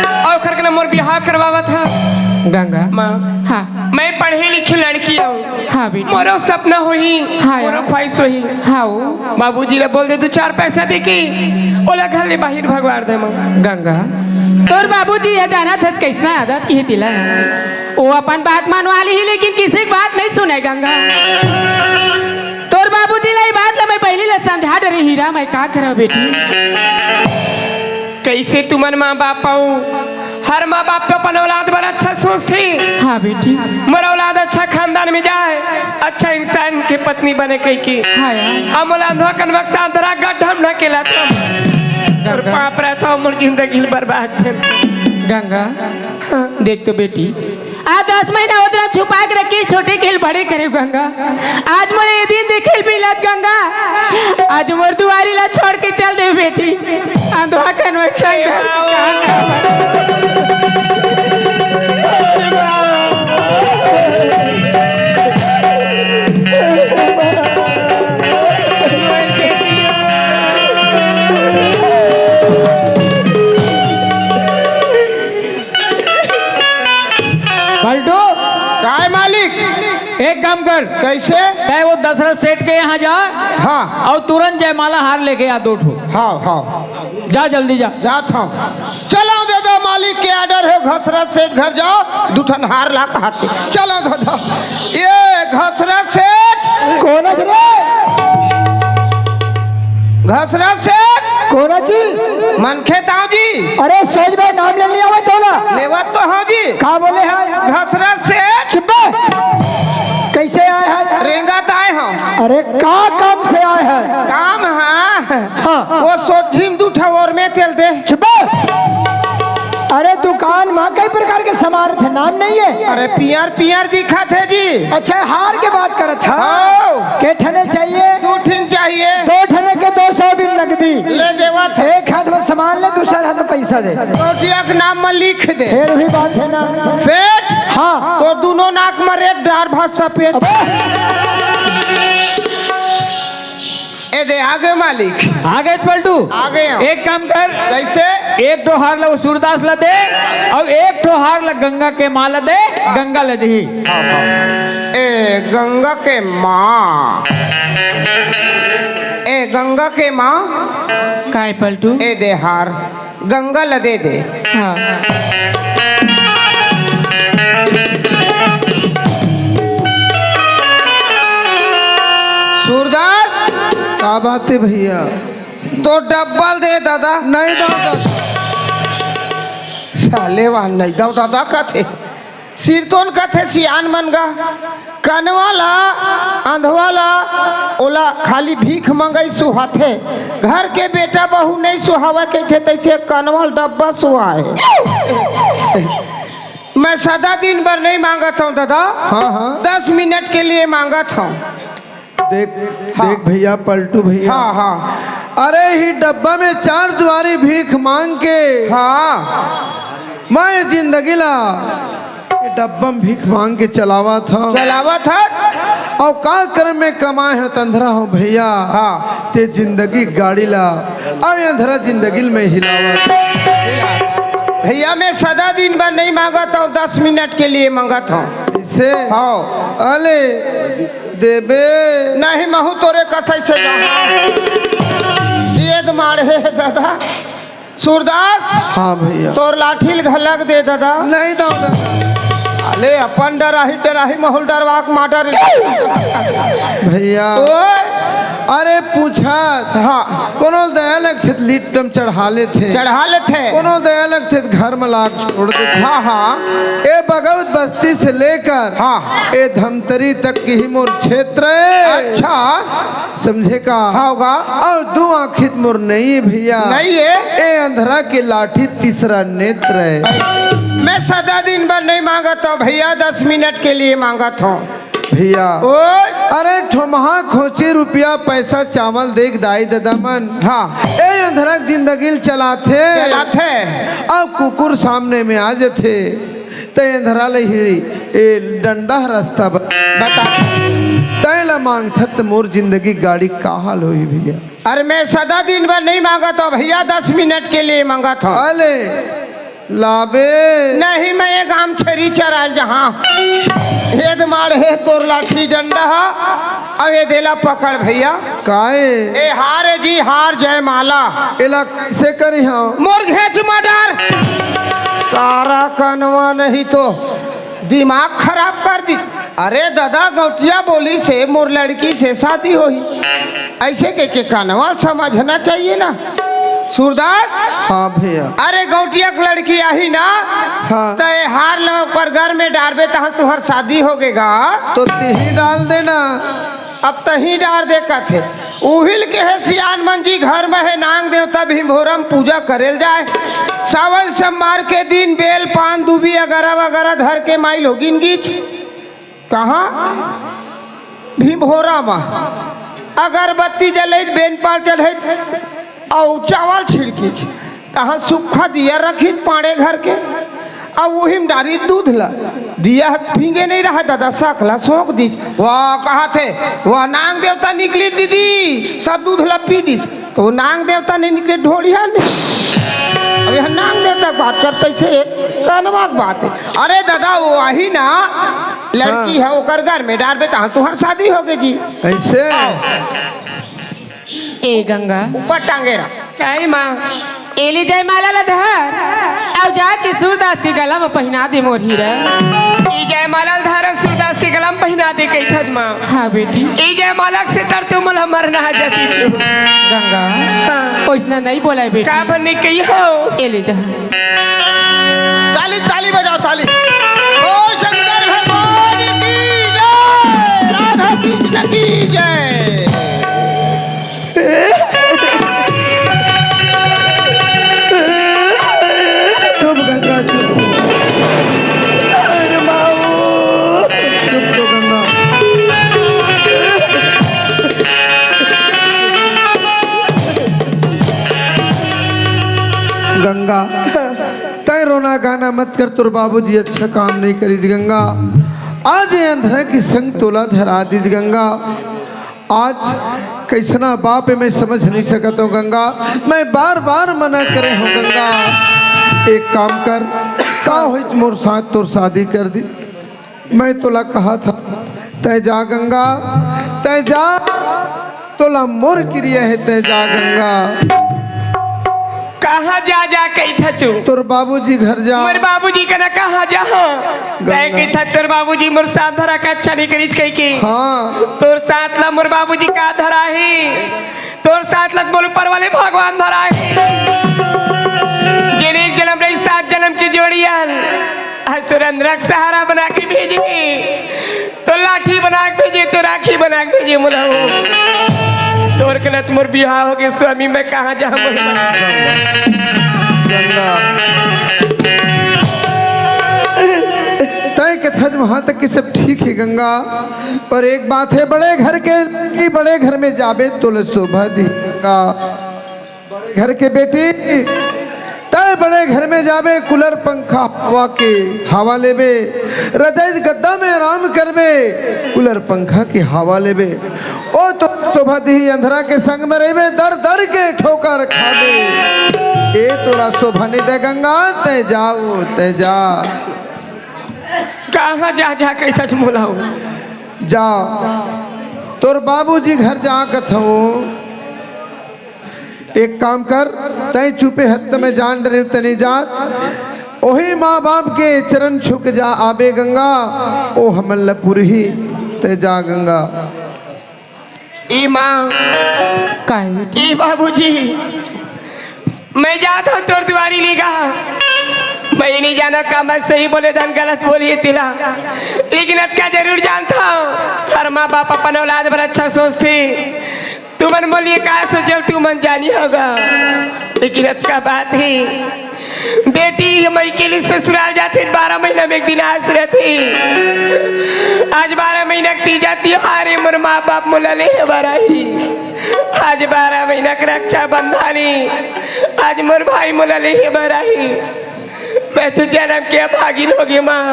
अउ ओखर कना मोर बिहाव करवावत हे। गंगा। माँ, हाँ। मैं पढ़े लिखे लड़की हूँ। हाँ बेटी। मोरो सपना होही, हाँ यार। मोरो ख्वाहिश होही। हाँ वो। बाबूजी ला बोल दे, दू चार पैसा दे के ओला घर ले बाहिर भगवार दे माँ। गंगा, तोर बाबूजी ह जानत हस कइसना आदत के हे तेला। वो अपन बात मनवा लिही, लेकिन किसी के बात नहीं सुने गंगा। तोर बाबूजी ला ये बात ला मैं पहली ला समझा डरे हीरा, मैं का करव बेटी? कैसे तुमन माँ बाप हो? हर माँ बाप तो अपन औलाद बर अच्छा सोचथे। हाँ बेटी। मोर औलाद अच्छा खानदान में जाए, अच्छा इंसान के पत्नी बने कहिके। हाँ यार। अब मोला अंधवा कनवा के साथ धरा गड्ढा में ढकेला तो। गंगा। पाप रहता हो मोर जिंदगी ल बर्बाद झन। गंगा, हाँ। देख तो बेटी, आज दस महीना ओतना छुपा के रखी, छोटे खेल बड़े करे गंगा। आज मोर ये दिन देखे ल मिलत गंगा। आज मोर दुआरी ला छोड़ के चल दे बेटी। अंधवा कनवा संग। पलटू, काय मालिक? एक काम कर, कैसे? तय वो दशरथ सेठ के यहाँ जा। हाँ। और तुरंत जयमाला हार लेके आ दो ठो। हाँ, हाँ। जा जल्दी जा। जात हँव। चलो दादा, मालिक के order हे, घसरत सेठ घर जाओ, दू ठन हार ला कहाथे। चलो दादा। ये घसरत सेठ। कोन हे रे? घसरत सेठ। कोन हे जी? मनखे ताव जी। अरे सोच भाई, नाम ले लिया मैं तोला। लेवत तो हँव जी। का बोले हे? घसरत सेठ। चुप बे। कैसे आए हे? रेंगत आए हँव। अरे का काम से आए हे? काम हाँ। हाँ। वो सोझी म दू ठा और में तेल दे। चुप बे। अरे दुकान म कई प्रकार के सामान रथे, नाम नहीं हे। अरे पियर पियर दिखत हे जी। अच्छा, हार के बात करत हे। हाँ। के ठने चाहिए? दू ठिन चाहिए। दो ठने के दो सौ बिल नकदी। ले देवत हे। एक हाथ म सामान ले, दूसर हाथ म पैसा दे। गौटिया के नाम म लिख दे। फिर भी बात हे ना। सेठ। हाँ। तो दोनों नाक म रेत डार भात सफेद। अबे। ए दे, आगे मालिक। आगे पलटू। आगे हँव। एक काम कर। कैसे? एक ठो हार ला वो सूरदास ला दे, और एक ठो हार ला गंगा के माँ ला दे, गंगा ला देही। ए गंगा के माँ, ए गंगा के माँ। काय पलटू? ए दे हार। गंगा ल दे दे। हाँ। सूरदास। का बात हे भैया? तो डब्बा ल दे दादा। नहीं दव दादा। साले वाह, नहीं दव दादा कथे। सिरतोन कथे सियान मन गा, कनवा ला, अंधवा ला, ओला खाली भीख मंगई सुहाथे। घर के बेटा बहू नहीं सुहावय कहिथे, तइसे कनवा ल डब्बा सुहाए। मैं सदा दिन बर नहीं मांगत हँव दादा, हाँ, हाँ। दस मिनट के लिए मांगत हँव। देख, हाँ। देख भैया, पलटू भैया। हाँ, हाँ। अरे, ही डब्बा में चार दुआरी भीख मांग के, हाँ। मैं जिंदगी ला ये डब्बा में भीख मांग के चलावत हँव। चलावत हँव। अउ का कर्म में कमाए हँव त अंधरा हँव भैया। हाँ। ते जिंदगी गाड़ी ला, अउ अंधरा जिंदगी ल मैं हिलावत हँव। भैया, मैं सदा दिन बर नहीं मांगत हँव, दस मिनट के लिए मांगत हँव। अइसे? हाँ। अले, देबे? नहीं, महूँ तोरे कस अइसे रहा। ये तो मारे हे दादा। सूरदास। हाँ भैया। तोर लाठी ल घलक दे दादा। नहीं दव दादा। अले अपन डराही, डराही महूँ ल डरवा के मार डारे। भैया। ओए। अरे पूछत। हाँ। कोनो ल दया लगथे त लिट्ट म चढ़ा लेथे। चढ़ा लेथे। कोनो ल दया लगथे त घर म लाके छोड़ देथे। हाँ, हाँ। ए बगौत बस्ती से लेकर हाँ। ए धमतरी तक के ही मोर क्षेत्र हे। अच्छा। समझे का? हाँ होगा। अउ दू आँखी त मोर नइ हे भैया। नइ हे? ए अंधरा के लाठी तीसरा नेत्र हे। मैं सदा दिन बर नइ मांगत हँव भैया, दस मिनट के लिए मांगत हँव। भैया। ओए। अरे ठोमहा खोंची रुपया पैसा चावल दे के दाई ददा मन। हाँ। ए अंधरा के जिंदगी ल चलाथे। चलाथे। अउ कुकुर सामने में आ जथे। तैं अंधरा ले ही ए डंडा ह रस्ता ब-, बता। तैं ला मांगथस त मोर जिंदगी गाड़ी का हाल होही भैया? अरे मैं सदा दिन बर नइ मांगत हँव भैया, दस मिनट के लिए मांगत हँव। अले, लाबे। नहीं, मैं ये गाम छेरी चराय ल जाहूँ। हे दमाड़ हे तोर लाठी डंडा ह। अउ ए दे ला पकड़ भैया। काय? ए हार हे जी, हार जयमाला। एला कइसे करिहँव? मोर घेंच म डार। सारा कनवा नहीं तो दिमाग खराब कर दिस। अरे ददा, गौंटिया बोलिस हे मोर लड़की से शादी होही। अइसे कहिके कनवा ल समझना चाहिए ना। सूरदास। हाँ भैया। अरे गौंटिया के लड़की आही ना, हाँ। त ए हार ल ओकर गर में डारबे, तहाँ तुँहर शादी होगे गा। तो तिही डार देना। अब तहीं डार दे कथे। उही ल केहे सियान मन जी, घर म हे नांग देवता, भिंभोरा म पूजा करे ल जाय। सावन सोमवार के दिन बेल पान दुबी अगरा वगरा धर के माई लोगिन गीच। कहाँ? भीमभोरा म। अगरबत्ती जलइत, बेन पान चढ़इत, अउ चावल छिड़किच। तहाँ सुक्खा दिया रखिच पाड़े घर के, अउ उही म डारिच दूध ला। दिया ह भींगे नइ रहय ददा, सकला सोंक दीच। वाह, कहाथे, वाह, नांग देवता निकलिच दीदी, सब दूध ला पी दीच। त ओ नांग देवता नइ निकले ढोड़िया ले। अब एह नांग देवता के बात करत हे, कनवा के बात हे। अरे ददा, ओ आही ना, लड़की हाँ। हे, ओकर घर में डारबे, तहाँ तुँहर शादी होगे जी। अइसे? ए गंगा। ऊपर टांगे रह। काहे माँ? ए ले जयमाला ला धर, अउ जाके सूरदास के गला म पहिना दे मोर हीरा। ए जयमाला ला धर, सूरदास के गला म पहिना दे कहिथस माँ। हाँ बेटी। ए जयमाला के सेती त मोला मरना हे जातिस। गंगा, हाँ। ओइसना नइ बोलय बेटी। काबर नइ कहिहौं? ए ले धर। ताली, ताली बजाओ, ताली। बोल शंकर भगवान की जय, राधा कृष्ण की जय। चुप गंगा, चुप। अरे माऊ। चुप तो गंगा। गंगा, तैं रोना गाना मत कर, तोर बाबूजी अच्छा काम नइ करिस गंगा। आज ए अंधरा के संग तोला धरा दीस गंगा। आज कइसना बाप ए, मैं समझ नइ सकत हौं गंगा। मैं बार बार मना करे हौं गंगा। एक काम कर, का होइस मोर साथ तोर शादी कर दे। मैं तोला कहत हौं, तैं जा गंगा, तैं जा, तोला मोर किरिया हे, तैं जा गंगा। कहाँ जा, जा कहिथस? तोर बाबूजी घर जा। मोर बाबूजी कना कहाँ जाहौं? गंगा। तैं कहिथस तोर बाबूजी मोर साथ धरा के अच्छा नइ करिस कहिके। हाँ। तोर साथ ला मोर बाबूजी का धराही? तोर साथ ला मोर ऊपर वाले भगवान धराही। जेन एक जनम रहिस सात जनम के जोड़ी अन, आज तोर अंधरा के सहारा बना के भेजे, तो लाठी बना के भेजे, तो राखी बना के भेजे मोला हो। तोर कना त मोर बिहाव होगे स्वामी, मैं कहाँ जाहूँ मोर। गंगा, तैं कथस वहाँ तक कि सब ठीक हे गंगा, पर एक बात हे, बड़े घर के, कि बड़े घर में जाबे तोला शोभा दिही गंगा। बड़े घर के बेटी, तैं बड़े घर में जाबे, कूलर पंखा हवा के हवा लेबे, रजाई गद्दा में आराम करबे, कूलर पंखा के हवा लेबे। ओ तो शोभा दिही अंधरा के संग में रहिबे, दर दर के ठोकर खाबे। ए तोला शोभा नइ दे गंगा, तैं जा ओ, तैं जा। कहाँ जा, जा कहिथस मोला हो? जा, तोर बाबूजी घर जा कथौं। एक काम कर, तैं चुपे हत्त में जान डरे तनी जात, ओही माँ बाप के चरण छुके जा आबे गंगा, ओ हमन ल पुरही, तैं जा गंगा। ई माँ, काहे बेटी? ई बाबूजी, मैं जात हौं तोर दुवारी ले गा। मैं नइ जानौं का मैं सही बोले धन गलत बोले तेला, लेकिन अतका जरूर जानत हौं, हर माँ बाप अपन औलाद बर अच्छा सोचथे। तुमन मोर लिए का सोचव, तुमन जानी हव गा। लेकिन अतका बात हे, बेटी मइके ले ससुराल जाथे, बारह महीना में एक दिन आस रहिथे। आज बारह महीना के तीजा तिहार हे, मोर माँ बाप मोला लेहे बर आही। आज बारह महीना के रक्षाबंधन हे, आज मोर भाई मोला लेहे बर आही। मैं तो जनम के अभागिन होगे माँ,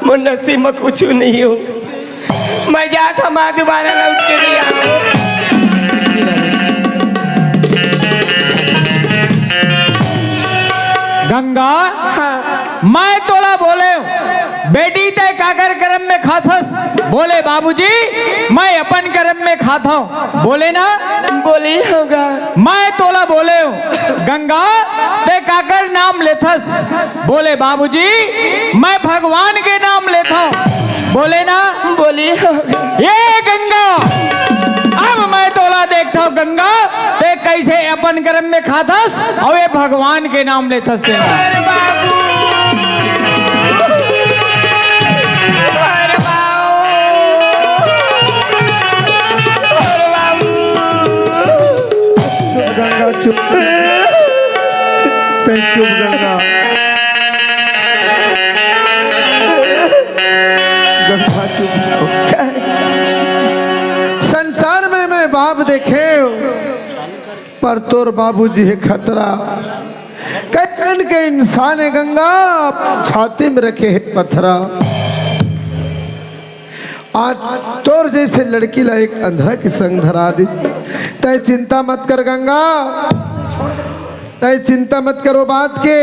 मोर नसीब में कुछु नइ हो। मैं जात हौं माँ, दुबारा लौट के नइ आऊँ। गंगा, हाँ। मैं तोला बोले हौं, बेटी तैं काकर करम में खाथस? बोले बाबूजी, मैं अपन करम में खाथौं। बोले ना? बोले हौं गा। मैं तोला बोले हौं, गंगा, तैं काकर नाम लेथस? बोले बाबूजी, मैं भगवान के नाम लेथौं। बोले ना? बोले हौं गा। ए गंगा, अब मैं तोला देखथौं गंगा, तैं कइसे अपन करम में खाथस अउ ए भगवान के नाम लेथस तेला। अरे बाबू। अरे बाबू। अरे बाबू। चुप गंगा, चुप। तैं चुप गंगा। तोर बाबूजी हे खतरा। कई कन के इंसान हे गंगा, छाती में रखे हे पथरा। आज तोर जैसे लड़की ला एक अंधरा के संग धरा दीजिए। तय चिंता मत कर गंगा, तय चिंता मत करो बात के।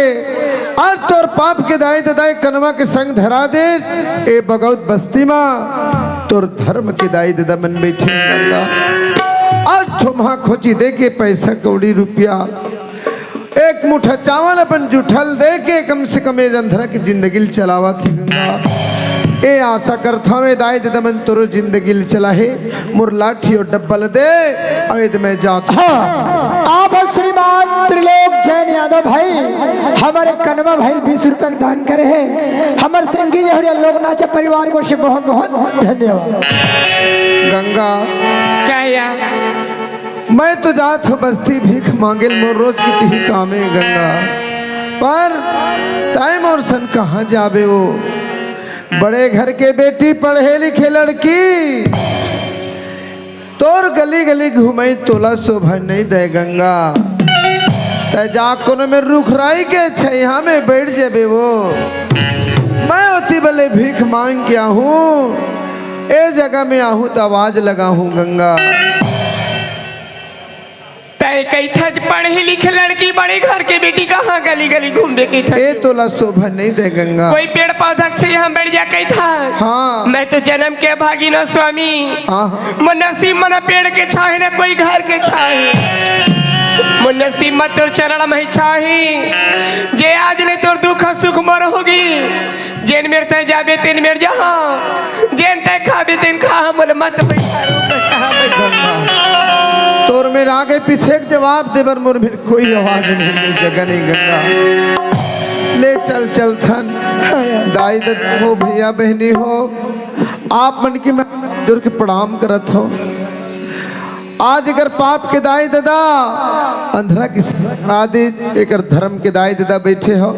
आज तोर पाप के दाई ददा कनवा के संग धरा दे। ए बगौत बस्ती मा तोर धर्म के दाई ददा मन बैठे हे गंगा। आज थोमहा खोची दे के पैसा कौड़ी रुपया, एक मुठा चावल अपन जुठल दे के कम से कम ए अंधरा के जिंदगी ल चलावत हे गंगा। ए आशा करथंव ए दाई ददा मन तोरो जिंदगी ल चलाहे। मोर लाठी अउ डब्बा ल दे, अउ एदे मैं जात हंव। हाँ, आप श्रीमान त्रिलोक जैन यादव भाई, हमर कनवा भाई बीस रुपया के दान करे हे। हमर संगी जहुरिया लोक नाचा परिवार को से बहुत बहुत धन्यवाद। गंगा, क्या यार? मैं तो जात हंव बस्ती भीख मांगे ल, मोर रोज के तिही काम हे गंगा। पर तय मोर सन कहाँ जाबे वो? बड़े घर के बेटी, पढ़े लिखे लड़की, तोर गली गली घुमई तोला शोभा नहीं दे गंगा। तय जा कोनो में रुखराई के छैया में बैठ जाबे वो। मैं ओती बले भीख मांग के आहूं, ए जगह में आहूं त आवाज लगाहूं गंगा। तय कहिथा पढ़े लिखे लड़की, बड़े घर के बेटी, कहाँ गली गली घूमबे कहिथा? ए तोला शोभा नहीं दे गंगा। कोई पेड़ पौधा के छाया में बैठ जा कहिथा। हाँ। मैं तो जन्म के भागी ना स्वामी। हाँ, हाँ। मोर नसीब म ना पेड़ के छाया, ना कोई घर के छाया। मोर नसीब म तोर चरण में छाया। जे आज ले तोर दुख सुख मोर होगे। जेन मेर तय जाबे, तेन मेर जाहूं। जेन तय खाबे, तेन खाहूं। मोला मत बैठा, रोक, कहाँ बैठा? गंगा, तोर मेर आगे पीछे के जवाब दे बर मोर मेर कोई आवाज नहीं, जगह नहीं गंगा। ले चल, चलथन। हाँ यार। दाई ददा हो, भैया बहनी हो, आप मन के मैं जोर के प्रणाम करत हंव। आज एकर पाप के दाई ददा अंधरा के सजा दे, एकर धर्म के दाई ददा बैठे हो।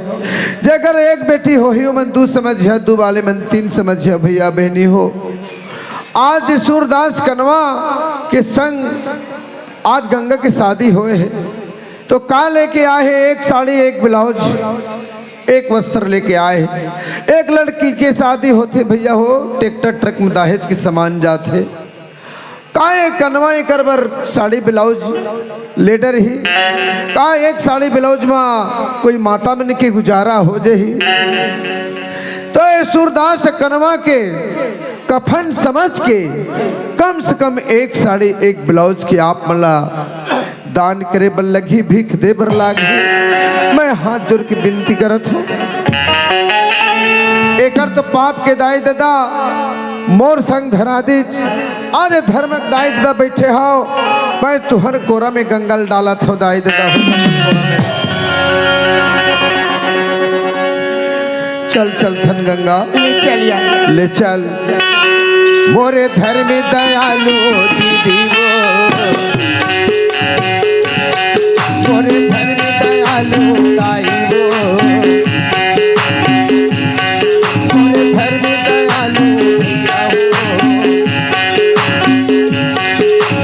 जेकर एक बेटी होही, ओमन दू समझिया, दू वाले मन तीन समझिया, भैया बहनी हो। आज सूरदास कनवा के संग आज गंगा के शादी होए हे, तो का लेके आए हे? एक साड़ी, एक ब्लाउज, एक वस्त्र लेके आए हे। एक लड़की के शादी होथे भैया हो, ट्रैक्टर ट्रक में दहेज के सामान जाथे। का ए कनवा एकर बर साड़ी ब्लाउज ले डरही? का एक साड़ी ब्लाउज म कोई माता मन के गुजारा हो जही? तो ए सूरदास कनवा के कफन समझ के कम से कम एक साड़ी, एक ब्लाउज के आप मन ला दान करे बर लगही, भीख दे बर लागही। मैं हाथ जोर के बिनती करत हंव, एकर तो पाप के दाई ददा मोर संग धरा दीच। आज धर्म के दाई ददा बैठे हव, मैं तुंहर कोरा में गंगा ल डालत हंव दाई ददा हो। चल चलथन गंगा, ले चल यार। ले चल। मोरे धर्म दयालु दीदी वो, मोरे धर्म दयालु दाई वो, मोरे धर्म दयालु भैया वो,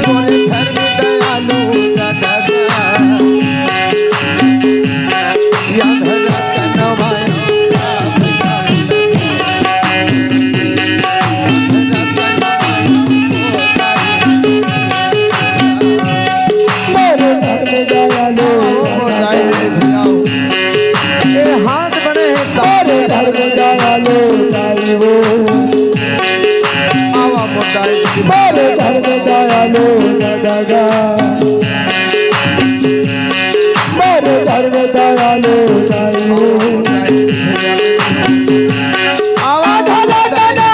मोरे धर्म दयालु दादा। ए हाथ बने हे तारे धर्म दयालु दाई वो। आवा मोर दाई जी। मोरे धर्म दयालु दादा। मोरे धर्म दयालु दाई वो। आवा मोर दाई।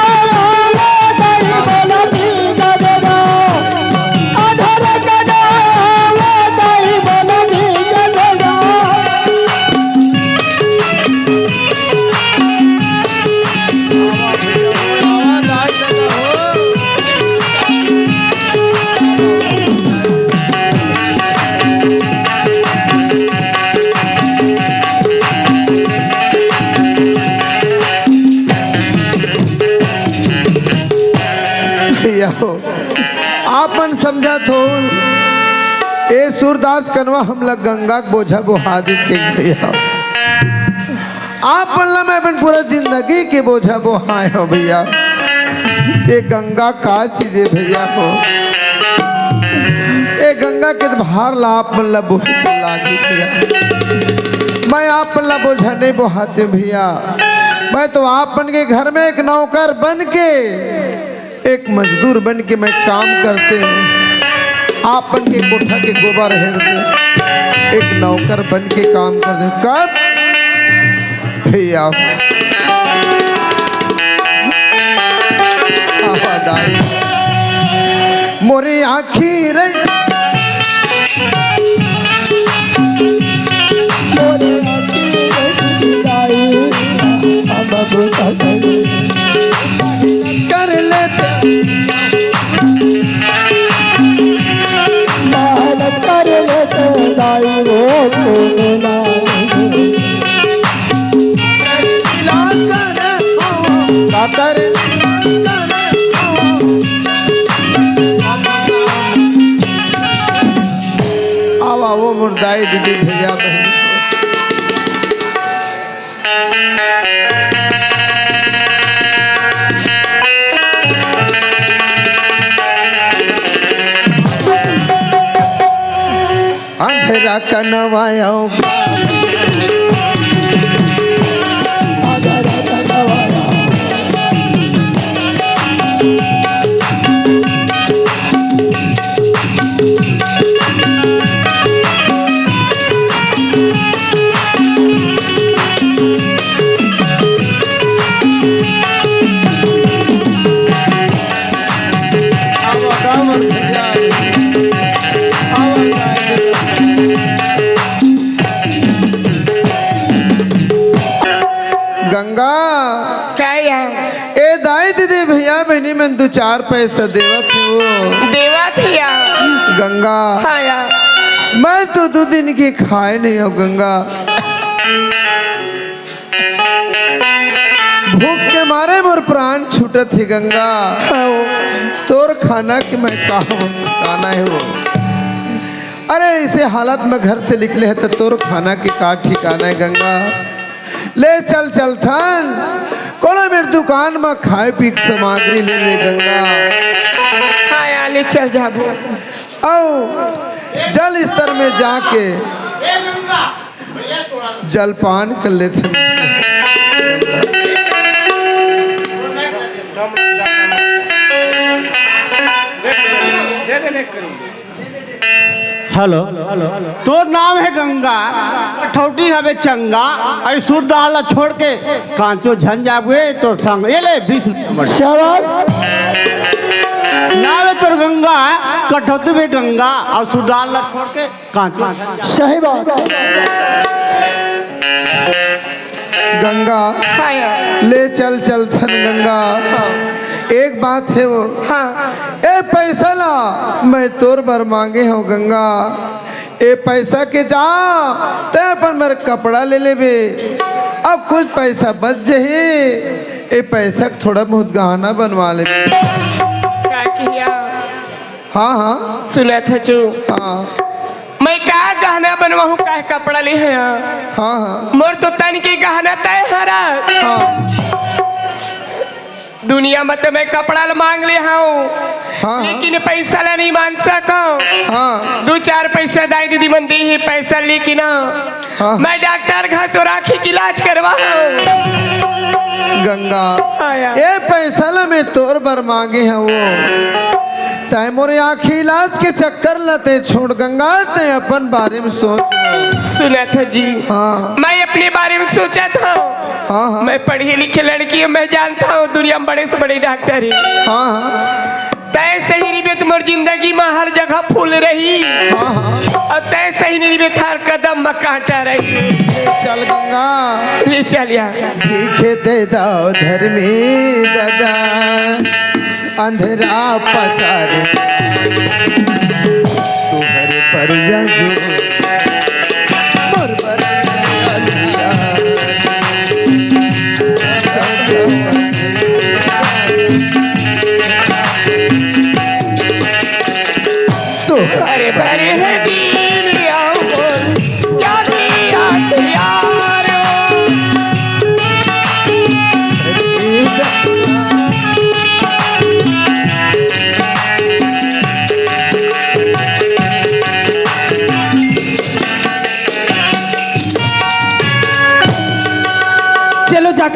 भैया हो, आप मन समझत हो, ए सूरदास कनवा हमला गंगा के बोझा बोहा दिस कहिके भैया। आप मन ला मैं अपन पूरा जिंदगी के बोझा बोहाय हंव भैया। ए गंगा का चीज हे भैया हो? ए गंगा के भार ला आप मन ला बोहे के लागही भैया। मैं आप मन ला बोझा नहीं बोहातेंव भैया। मैं तो आप मन के घर में एक नौकर बन के, एक मजदूर बन के मैं काम करतेंव। आप मन के कोठा के गोबर हेरतेंव, एक नौकर बन के काम करतेंव। कब भैया? आवाज आई। मोरे आँखी रे। कर लेते। आवा वो मोर दाई दीदी भैया बहिनी। अंधरा कनवायो। गंगा। का या? ए दाई दीदी भैया बहिनी मन दू चार पैसा देवत हे वो। देवत हे या। गंगा। हाँ या। मैं तो दू दिन के खाय नहीं हंव गंगा। भूख के मारे मोर प्राण छूटत हे गंगा। हाँ। तोर खाना के मैं का ठिकाना हे वो। अरे ऐसे हालत में घर से निकले हे त तोर खाना के का ठिकाना हे गंगा। ले चल चलथन कोनो मेर दुकान म खाय पीये के सामग्री ले ले गंगा। हाँ या, ले चल जाबो। अउ जल स्तर में जाके जलपान कर लेथन। हेलो, तोर नाम हे गंगा, कठौती हवे चंगा, अई सूरदास ला छोड़ के कांचो झन जाबे तोर संग। ए ले बीस रुपया मर। शाबाश। नाम हे तोर गंगा, कठौती भी गंगा, अऊ सूरदास ला छोड़ के कांचो झन जाबे। सही बात। गंगा, हाँ या। ले चल चलथन गंगा। हाँ। एक बात हे वो। हाँ। ए पैसा ला मैं तोर बर मांगे हंव गंगा। ए पैसा के जा, तैं अपन बर कपड़ा ले लेबे। अब कुछ पैसा बच जही, ए पैसा के थोड़ा बहुत गहना बनवा लेबे। का किया? हाँ, हाँ। सुनत हचू। हाँ। मैं का गहना बनवाहूँ, का कपड़ा ले हया? हाँ, हाँ। मोर तो तन के गहना तय हरा। हाँ। दुनिया म त मैं कपड़ा ल मांग ले हंव, हाँ, हाँ। लेकिन पैसा ल नहीं मांग सकंव। हाँ। दू चार पैसा दाई दीदी मन दे हे, पैसा लेके ना हाँ। मैं डॉक्टर घर तोर आँखी के इलाज करवाहूँ। गंगा, हाँ यार। ए पैसा ला मैं तोर बर मांगे हंव वो। तैं मोर आँखी इलाज के चक्कर ला तैं छोड़ गंगा, तैं अपन बारे में सोच। सुनत हस जी। हाँ। मैं अपने बारे में सोचत हंव। हाँ, हाँ। मैं पढ़ी लिखी लड़की हंव, मैं जानत हंव दुनिया में बड़े से बड़े डॉक्टर हे। हाँ, हाँ। तैं सही रहिबे त मोर जिंदगी म हर जगह फूल रही। हाँ, हाँ। अऊ तैं सही नहीं रहिबे त हर कदम म कांटा रही। चल गंगा। ले चल या। भीख दे दव धर्मी ददा, अंधरा पसारे। तुहर परिया जो, मोर परिया दिया। तोहरे बर हे दीन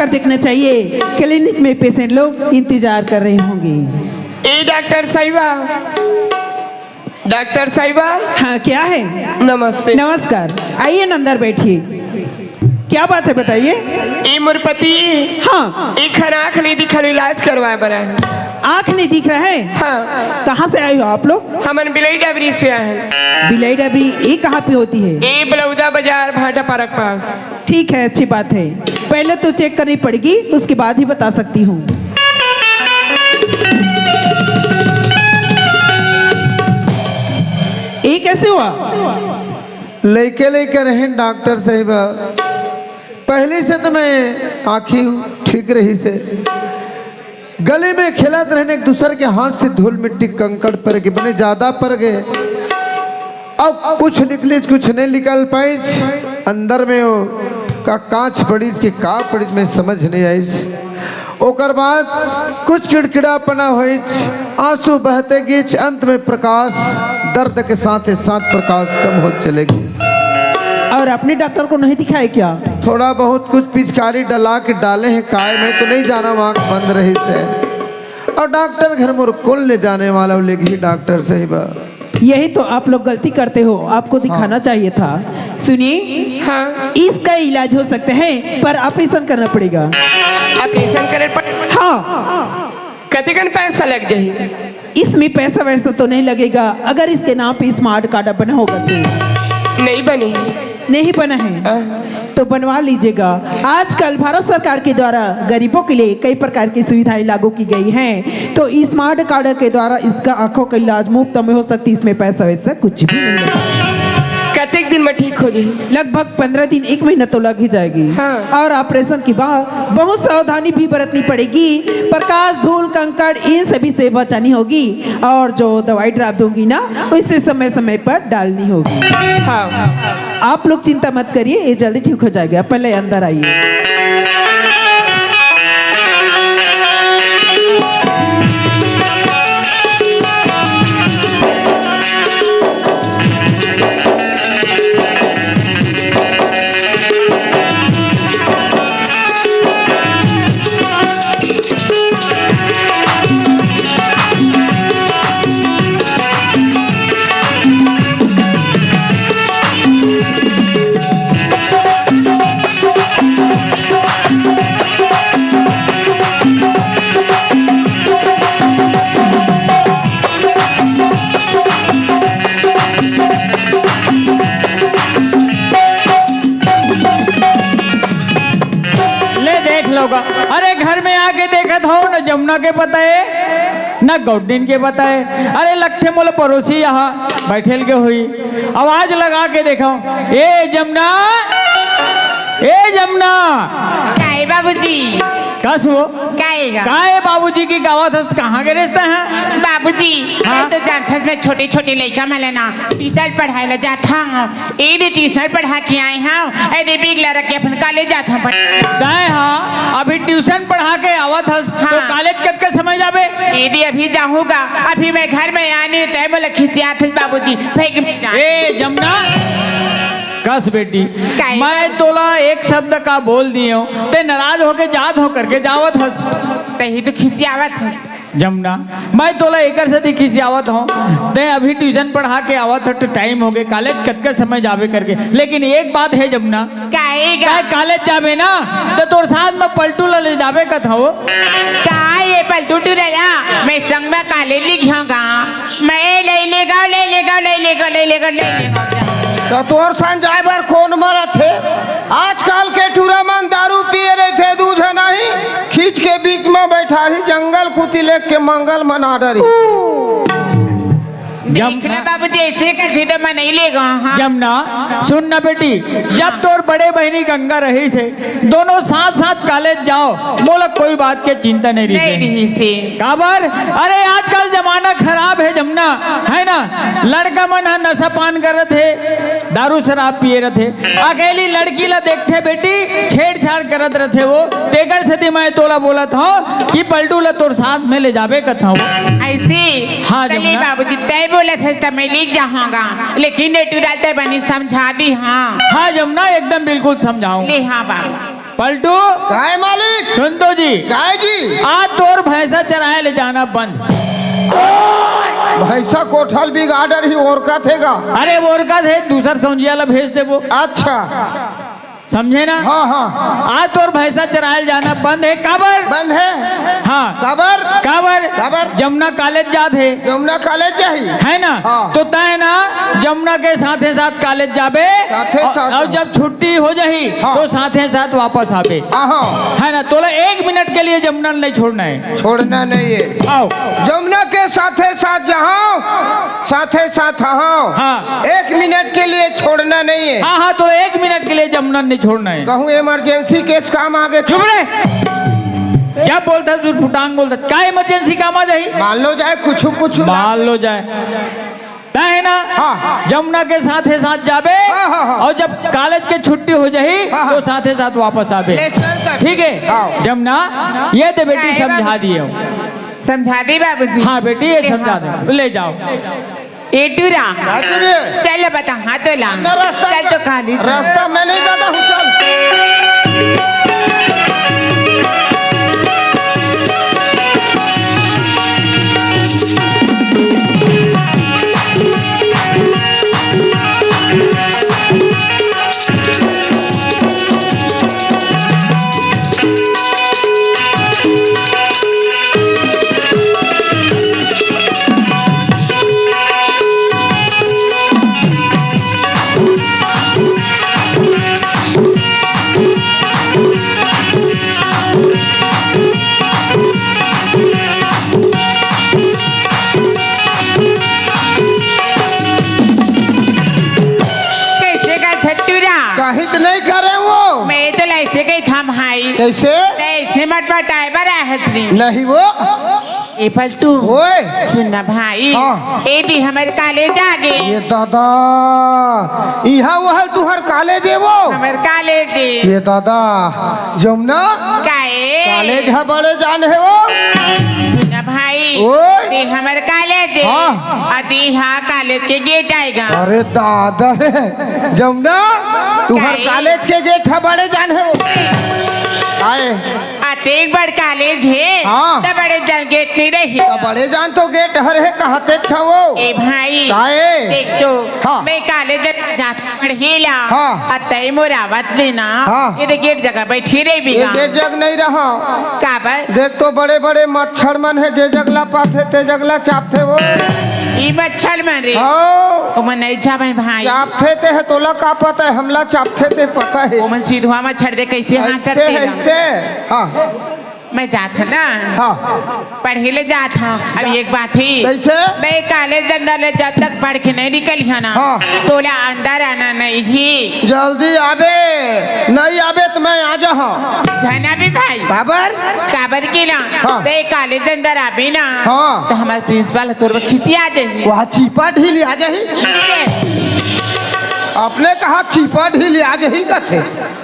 देखना चाहिए, क्लिनिक में पेशेंट लोग इंतजार कर रहे होंगे। ए डॉक्टर साहिबा, डॉक्टर साहिबा। हाँ, क्या है? नमस्ते। नमस्कार, आइए ना, अंदर बैठिए। क्या बात है, बताइए। ए मोर पति, हाँ। एक खन आँख नहीं दिखल, इलाज करवाए बर आए। आँख नहीं दिख रहा है? हाँ। कहाँ से आए हो आप लोग? हमन बिलई डबरी से आए हैं। बिलई डबरी, ये कहाँ पे होती है? ए बलौदा बाजार, भाटा पार्क पास। ठीक है, अच्छी बात है। पहले तो चेक करनी पड़ेगी, उसके बाद ही बता सकती हूँ। ये कैसे हुआ? लइके लइके रहेन डॉक्टर साहिबा, पहली से तो मैं आँखी ठीक रहिस हे। गली में खेलत रहेन, एक दूसर के हाथ से धूल मिट्टी कंकड़ पर के बने ज्यादा पर गए। अब कुछ निकलिस, कुछ नहीं निकल पाइस। अंदर में वो का कांच पड़िस कि का पड़िस, मैं समझ नहीं आइस। ओकर बाद कुछ किड़किड़ापना होइस, आंसू बहते गीच, अंत में प्रकाश, दर्द के साथ ही साथ प्रकाश कम होत चले गीच। और अपने डॉक्टर को नहीं दिखाए क्या? थोड़ा बहुत कुछ पिचकारी डला के डाले हैं, काय मैं तो नहीं जाना, आँख बंद रहिस हे। और डॉक्टर घर मोर कुल ले जाने वाला, वो लेके ही डॉक्टर साहिबा। यही तो आप लोग गलती करते हो, आपको दिखाना हाँ। चाहिए था। सुनिए, हाँ। इसका इलाज हो सकता है, पर ऑपरेशन करना पड़ेगा। ऑपरेशन करे पड़-, हाँ। कतेकन पैसा लग जाही? इसमें पैसा वैसा तो नहीं लगेगा, अगर इसके नाम पे स्मार्ट कार्ड बना होगा तो। नहीं बने। नहीं बना है? हाँ। तो बनवा लीजिएगा। आजकल भारत सरकार के द्वारा गरीबों के लिए कई प्रकार की सुविधाएं लागू की गई हैं, तो स्मार्ट कार्ड के द्वारा इसका आंखों का इलाज मुफ्त में हो सकती है, इसमें पैसा वैसा कुछ भी नहीं लगता। कतेक दिन में ठीक हो जाही? लगभग पन्द्रह दिन, एक महीना तो लग ही जाएगी। हाँ। और ऑपरेशन के बाद बहुत सावधानी भी बरतनी पड़ेगी। प्रकाश, धूल, कंकड़, इन सभी से बचानी होगी। और जो दवाई ड्रॉप दूंगी ना, उसे समय समय पर डालनी होगी। हाँ। आप लोग चिंता मत करिए, ये जल्दी ठीक हो जाएगा। पहले अंदर आइए। ले देख लोगा, अरे घर में आके देखत हो, न जमुना के पता है, न गौडीन के पता है। अरे लगथे मोला पड़ोसी यहाँ बैठल के होही, आवाज लगा के देखो, ए जमुना, ए जमुना। काय बाबूजी? कस वो? काय गा? काय बाबूजी की गावत हस, कहाँ गे रेस तैं? बाबूजी, हाँ? तैं तो जानथस, मैं छोटे-छोटे लइका मन ला ना ट्यूशन पढ़ाए ला जात हंव। ए दे ट्यूशन पढ़ा के आए हंव, ए दे बिग ला रख के अपन कॉलेज जात हंव पढ़-। तैं हा अभी ट्यूशन पढ़ा के आवत हस, तो हाँ। कॉलेज कतका समय जाबे? ए दे अभी जाहूं गा, अभी मैं घर में आनी, तैं मोला खिसियात हस बाबूजी, फेंक में जा। ए जमुना, कस बेटी, काय? मैं तोला एक शब्द का बोल दिए हंव, तैं नाराज होके जात हंव करके जावत हस। तहीं तो खिसियावत हस। जमुना, मैं तोला एकर सेती खिसियावत हंव, तैं अभी ट्यूशन पढ़ा के आवत हस, तो टाइम होगे, कॉलेज कतका समय जाबे करके। लेकिन एक बात हे जमुना, काय गा? तैं कॉलेज जाबे ना, त तोर साथ में पलटू ला ले जाबे कथंव। काय ए पलटू टूरा ला मैं संग में कॉलेज लेगहूं गा? मैं ले लेगंव, ले लेगंव, ले लेगंव, ले लेगंव, ले लेगंव। त तोर संग जाए बर कोन मरत हे? आजकल के टूरा मन दारू पिए रहिथे, दूध नहीं, खींच के बीच में बैठारही, जंगल कुती लेग के मंगल मना डरही। देख ना बाबूजी, ऐसे करथे त मैं नहीं लेगंव, हाँ। जमुना, सुन ना बेटी, जब तोर बड़े बहिनी गंगा रहिस हे, दोनों साथ-साथ कॉलेज जाव, मोला कोई बात के चिंता नहीं रहिस हे। नहीं रहिस हे। काबर? अरे, आजकल जमाना खराब हे जमुना, हे ना? लड़का मन ह नशा पान करत हे, दारू शराब पिए रथे, अकेली लड़की ला देखथे बेटी, छेड़छाड़ करत रथे वो। तेकर सेती मैं तोला बोलत हंव कि पलटू ला तोर साथ में ले जाबे कथंव। ऐसे? हाँ, चलिए जमुना। बाबूजी, तैं बोलत हस त मैं लेग जाहूं गा, लेकिन ए टूरा ल तैं बने समझा दिहा। हाँ जमुना, एकदम बिल्कुल समझाहूं। ले हाँ बाबू। पलटू। काय मालिक? सुन तो जी। काय जी? आज तोर भैंसा चराए ले जाना बंद। भैंसा कोठल बिगाड़ रही, ओरका थे गा। अरे, ओरका थे, दूसर सौंजिया ला भेज देबो। अच्छा। समझे ना? हाँ, हाँ। आज तोर भैंसा चराए ले जाना बंद हे, काबर? बंद हे। हाँ। काबर? काबर? काबर? जमुना कॉलेज जात हे। जमुना कॉलेज जाही? है ना? हाँ। तो तय ना जमुना के साथे साथ कॉलेज जाबे। साथे और, साथ। और जब छुट्टी हो जाही, हाँ। तो साथे साथ वापस आबे। आहो। है ना? तोला एक मिनट के लिए जमुना नहीं छोड़ना है। छोड़ना नहीं है। आओ। जमुना के साथे साथ जहाँ, साथे साथ हाँ। हाँ। एक मिनट के लिए छोड़ना नहीं है। हाँ, हाँ, तो एक मिनट के लिए जमुना नहीं छोड़ना है। कहूँ इमरजेंसी केस काम आ गए। चुप रहे। क्या बोलता है, जुटफुटांग बोलता है। क्या इमरजेंसी काम आ जाही? मान लो जाए, कुछ, कुछ। मान लो जाए। तय है ना? हाँ। जमुना के साथे साथ जाबे। हाँ, हाँ, हाँ। और जब कॉलेज के छुट्टी हो जाही, हाँ, हाँ। तो साथे साथ वापस आबे। ले चल कर। ठीक है? हाँ। जमुना, ये दे बेटी, काय समझा बाबूजी? दिए हूँ। समझा दे बाबूजी। हाँ बेटी, ये ले समझा हाँ। दे, ले जाओ। ए टूरा, हाँ, टूरी। चल बता, हाँ तो ला। ना, रास्ता चल का, तो कहानी सुन। रास्ता मैं नहीं जाता हूँ, चल। कैसे करथस टूरा? कहीं तो नहीं करे वो। मैं तो ऐसे कही था भाई। कैसे? ते ऐसे मटमटाए बर आए हस रे। नहीं वो। ए पलटू। ओए। सुन ना भाई। हाँ। ए दी हमर कॉलेज आ गे। ये दादा, इहाँ वो हल तुहर कॉलेज है वो। हमर कॉलेज है। ये दादा, जमुना। काए? कॉलेज ह बड़े जान हे वो। सुन ना भाई। ओए। ते हमर कॉलेज है। हाँ। अदी हा कॉलेज के गेट आएगा। अरे दादा रे, जमुना, तुहर काए? कॉलेज के गेट ह बड़े जान हे वो। आए। अतेक बड़ कॉलेज हे, हाँ। त बड़े जान गेट नहीं रही। त बड़े जान तो गेट हर हे, कहते छवो। ए भाई, काए? देख तो, हाँ। मैं कॉलेज जात पढ़ेला, हाँ। अतई मोर आवत ले ना, हाँ। ये दे गेट जगह बैठी रही ये बिगा। गेट जग नहीं रहा। काबर? देख तो बड़े-बड़े मच्छर मन हे, जे जगला पाथे, ते जगला चापथे वो। ई मच्छर मन रे। हाँ। ओमन नहीं जावे भाई। चापथे ते हे, तोला का पता है, हमला चापथे ते पता है। ओमन सिधवा मच्छर दे कैसे हाँसत ऐसे है, तेला। ऐसे। हाँ। मैं जात हूँ ना। हाँ। पढ़े ले जात हूँ। अब एक बात ही। कैसे? मैं कॉलेज अंदर ले जब तक पढ़ के नहीं निकली हूँ ना, हाँ। तोला अंदर आना नहीं ही। जल्दी आबे, नहीं आबे तो मैं आ जाऊँ। जाना भी भाई। काबर? काबर की ना? हाँ। ते कॉलेज अंदर आबे ना, हाँ। तो हमार प्रिंसिपल तोर बर खिसिया जाही। वहाँ चीपा ढील आ जाही। अपने कहा चीपा ढील आ जाही कथे।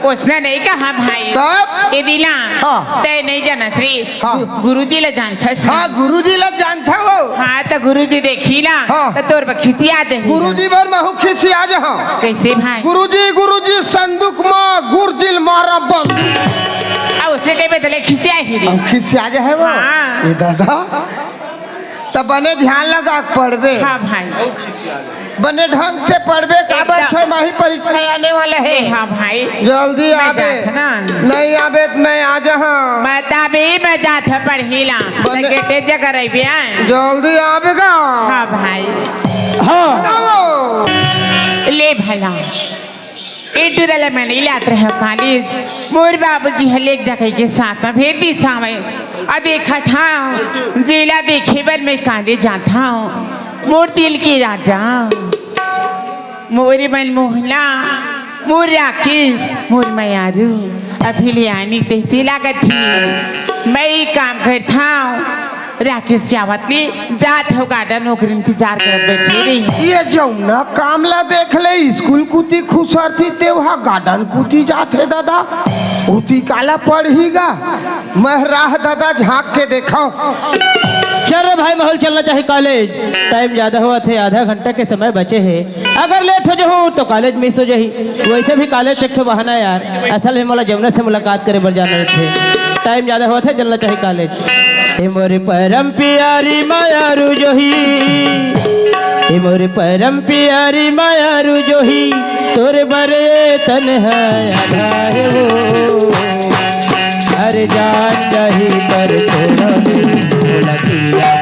उसने नहीं कहा भाई। तब? ए दिला, हाँ। ते नहीं जानस रे। हाँ। गु-, गुरुजी ला जानथस ना? हाँ, गुरुजी ला जानथों वो। हाँ, तो गुरुजी देखही ना, हाँ। तो तोर बर खिसिया जाही। गुरुजी बर महूँ खिसिया जाहूँ। कैसे भाई? गुरुजी, गुरुजी, संदूक मा गुरुजी ल मारा बंद। अब उसने कहीं बदले खिसिया ही रे। अब खिसिया जाही वो। हाँ। ए दादा, त बने ध्यान लगा के पढ़बे। हाँ भाई। बने ढंग से पढ़बे, काबर एकदम। छमाही परीक्षा आने वाला है। ए हाँ भाई। जल्दी मैं आबे। जात ना। नहीं आबे तो मैं आ जाऊँ। मैं तभी मैं जात हूँ पढ़ेला। बने तो गेटे जगह रहबे आए। जल्दी आबे गा। हाँ भाई। हाँ। आओ। ले भला। ए टूरा ला मैं नहीं लात रहे कॉलेज। मोर बाबूजी ह लेग जा कहिके साथ में भेज दिस हवय। अ देखत हंव, जेला देखे बर मैं कॉलेज जात हंव। मोर दिल के राजा, मोर मनमोहना, मोर राकेश, मोर मयारू, अभी ले आनी तैसे लागत ही। मैं ही काम करत हंव। राकेश के आवत ले जात हंव गार्डन, ओकर इंतजार करत बैठे रही। ये जमुना काम ला देख ले, स्कूल कुती खुसरथे, ते हा गार्डन कुती जात हे दादा। ओती काला पढ़ही गा? मैं राह दादा झांक के देखव। चल रे भाई, महूं ल चलना चाही कॉलेज। टाइम ज्यादा होवत हे, आधा घंटा के समय बचे हे। अगर लेट हो जाहूं तो कॉलेज मिस हो जाही। वैसे भी कॉलेज एक ठो बहाना हे यार, असल में मोला जमुना से मुलाकात करे बर जाना रहिथे। टाइम ज्यादा होवत हे, चलना चाही कॉलेज। हे मोर परम प्यारी मायारू जोही, हे मोर परम प्यारी मायारू जोही, तोर बर ए तन ह आधा हे वो। अरे जान जाही पर तोर मोला किया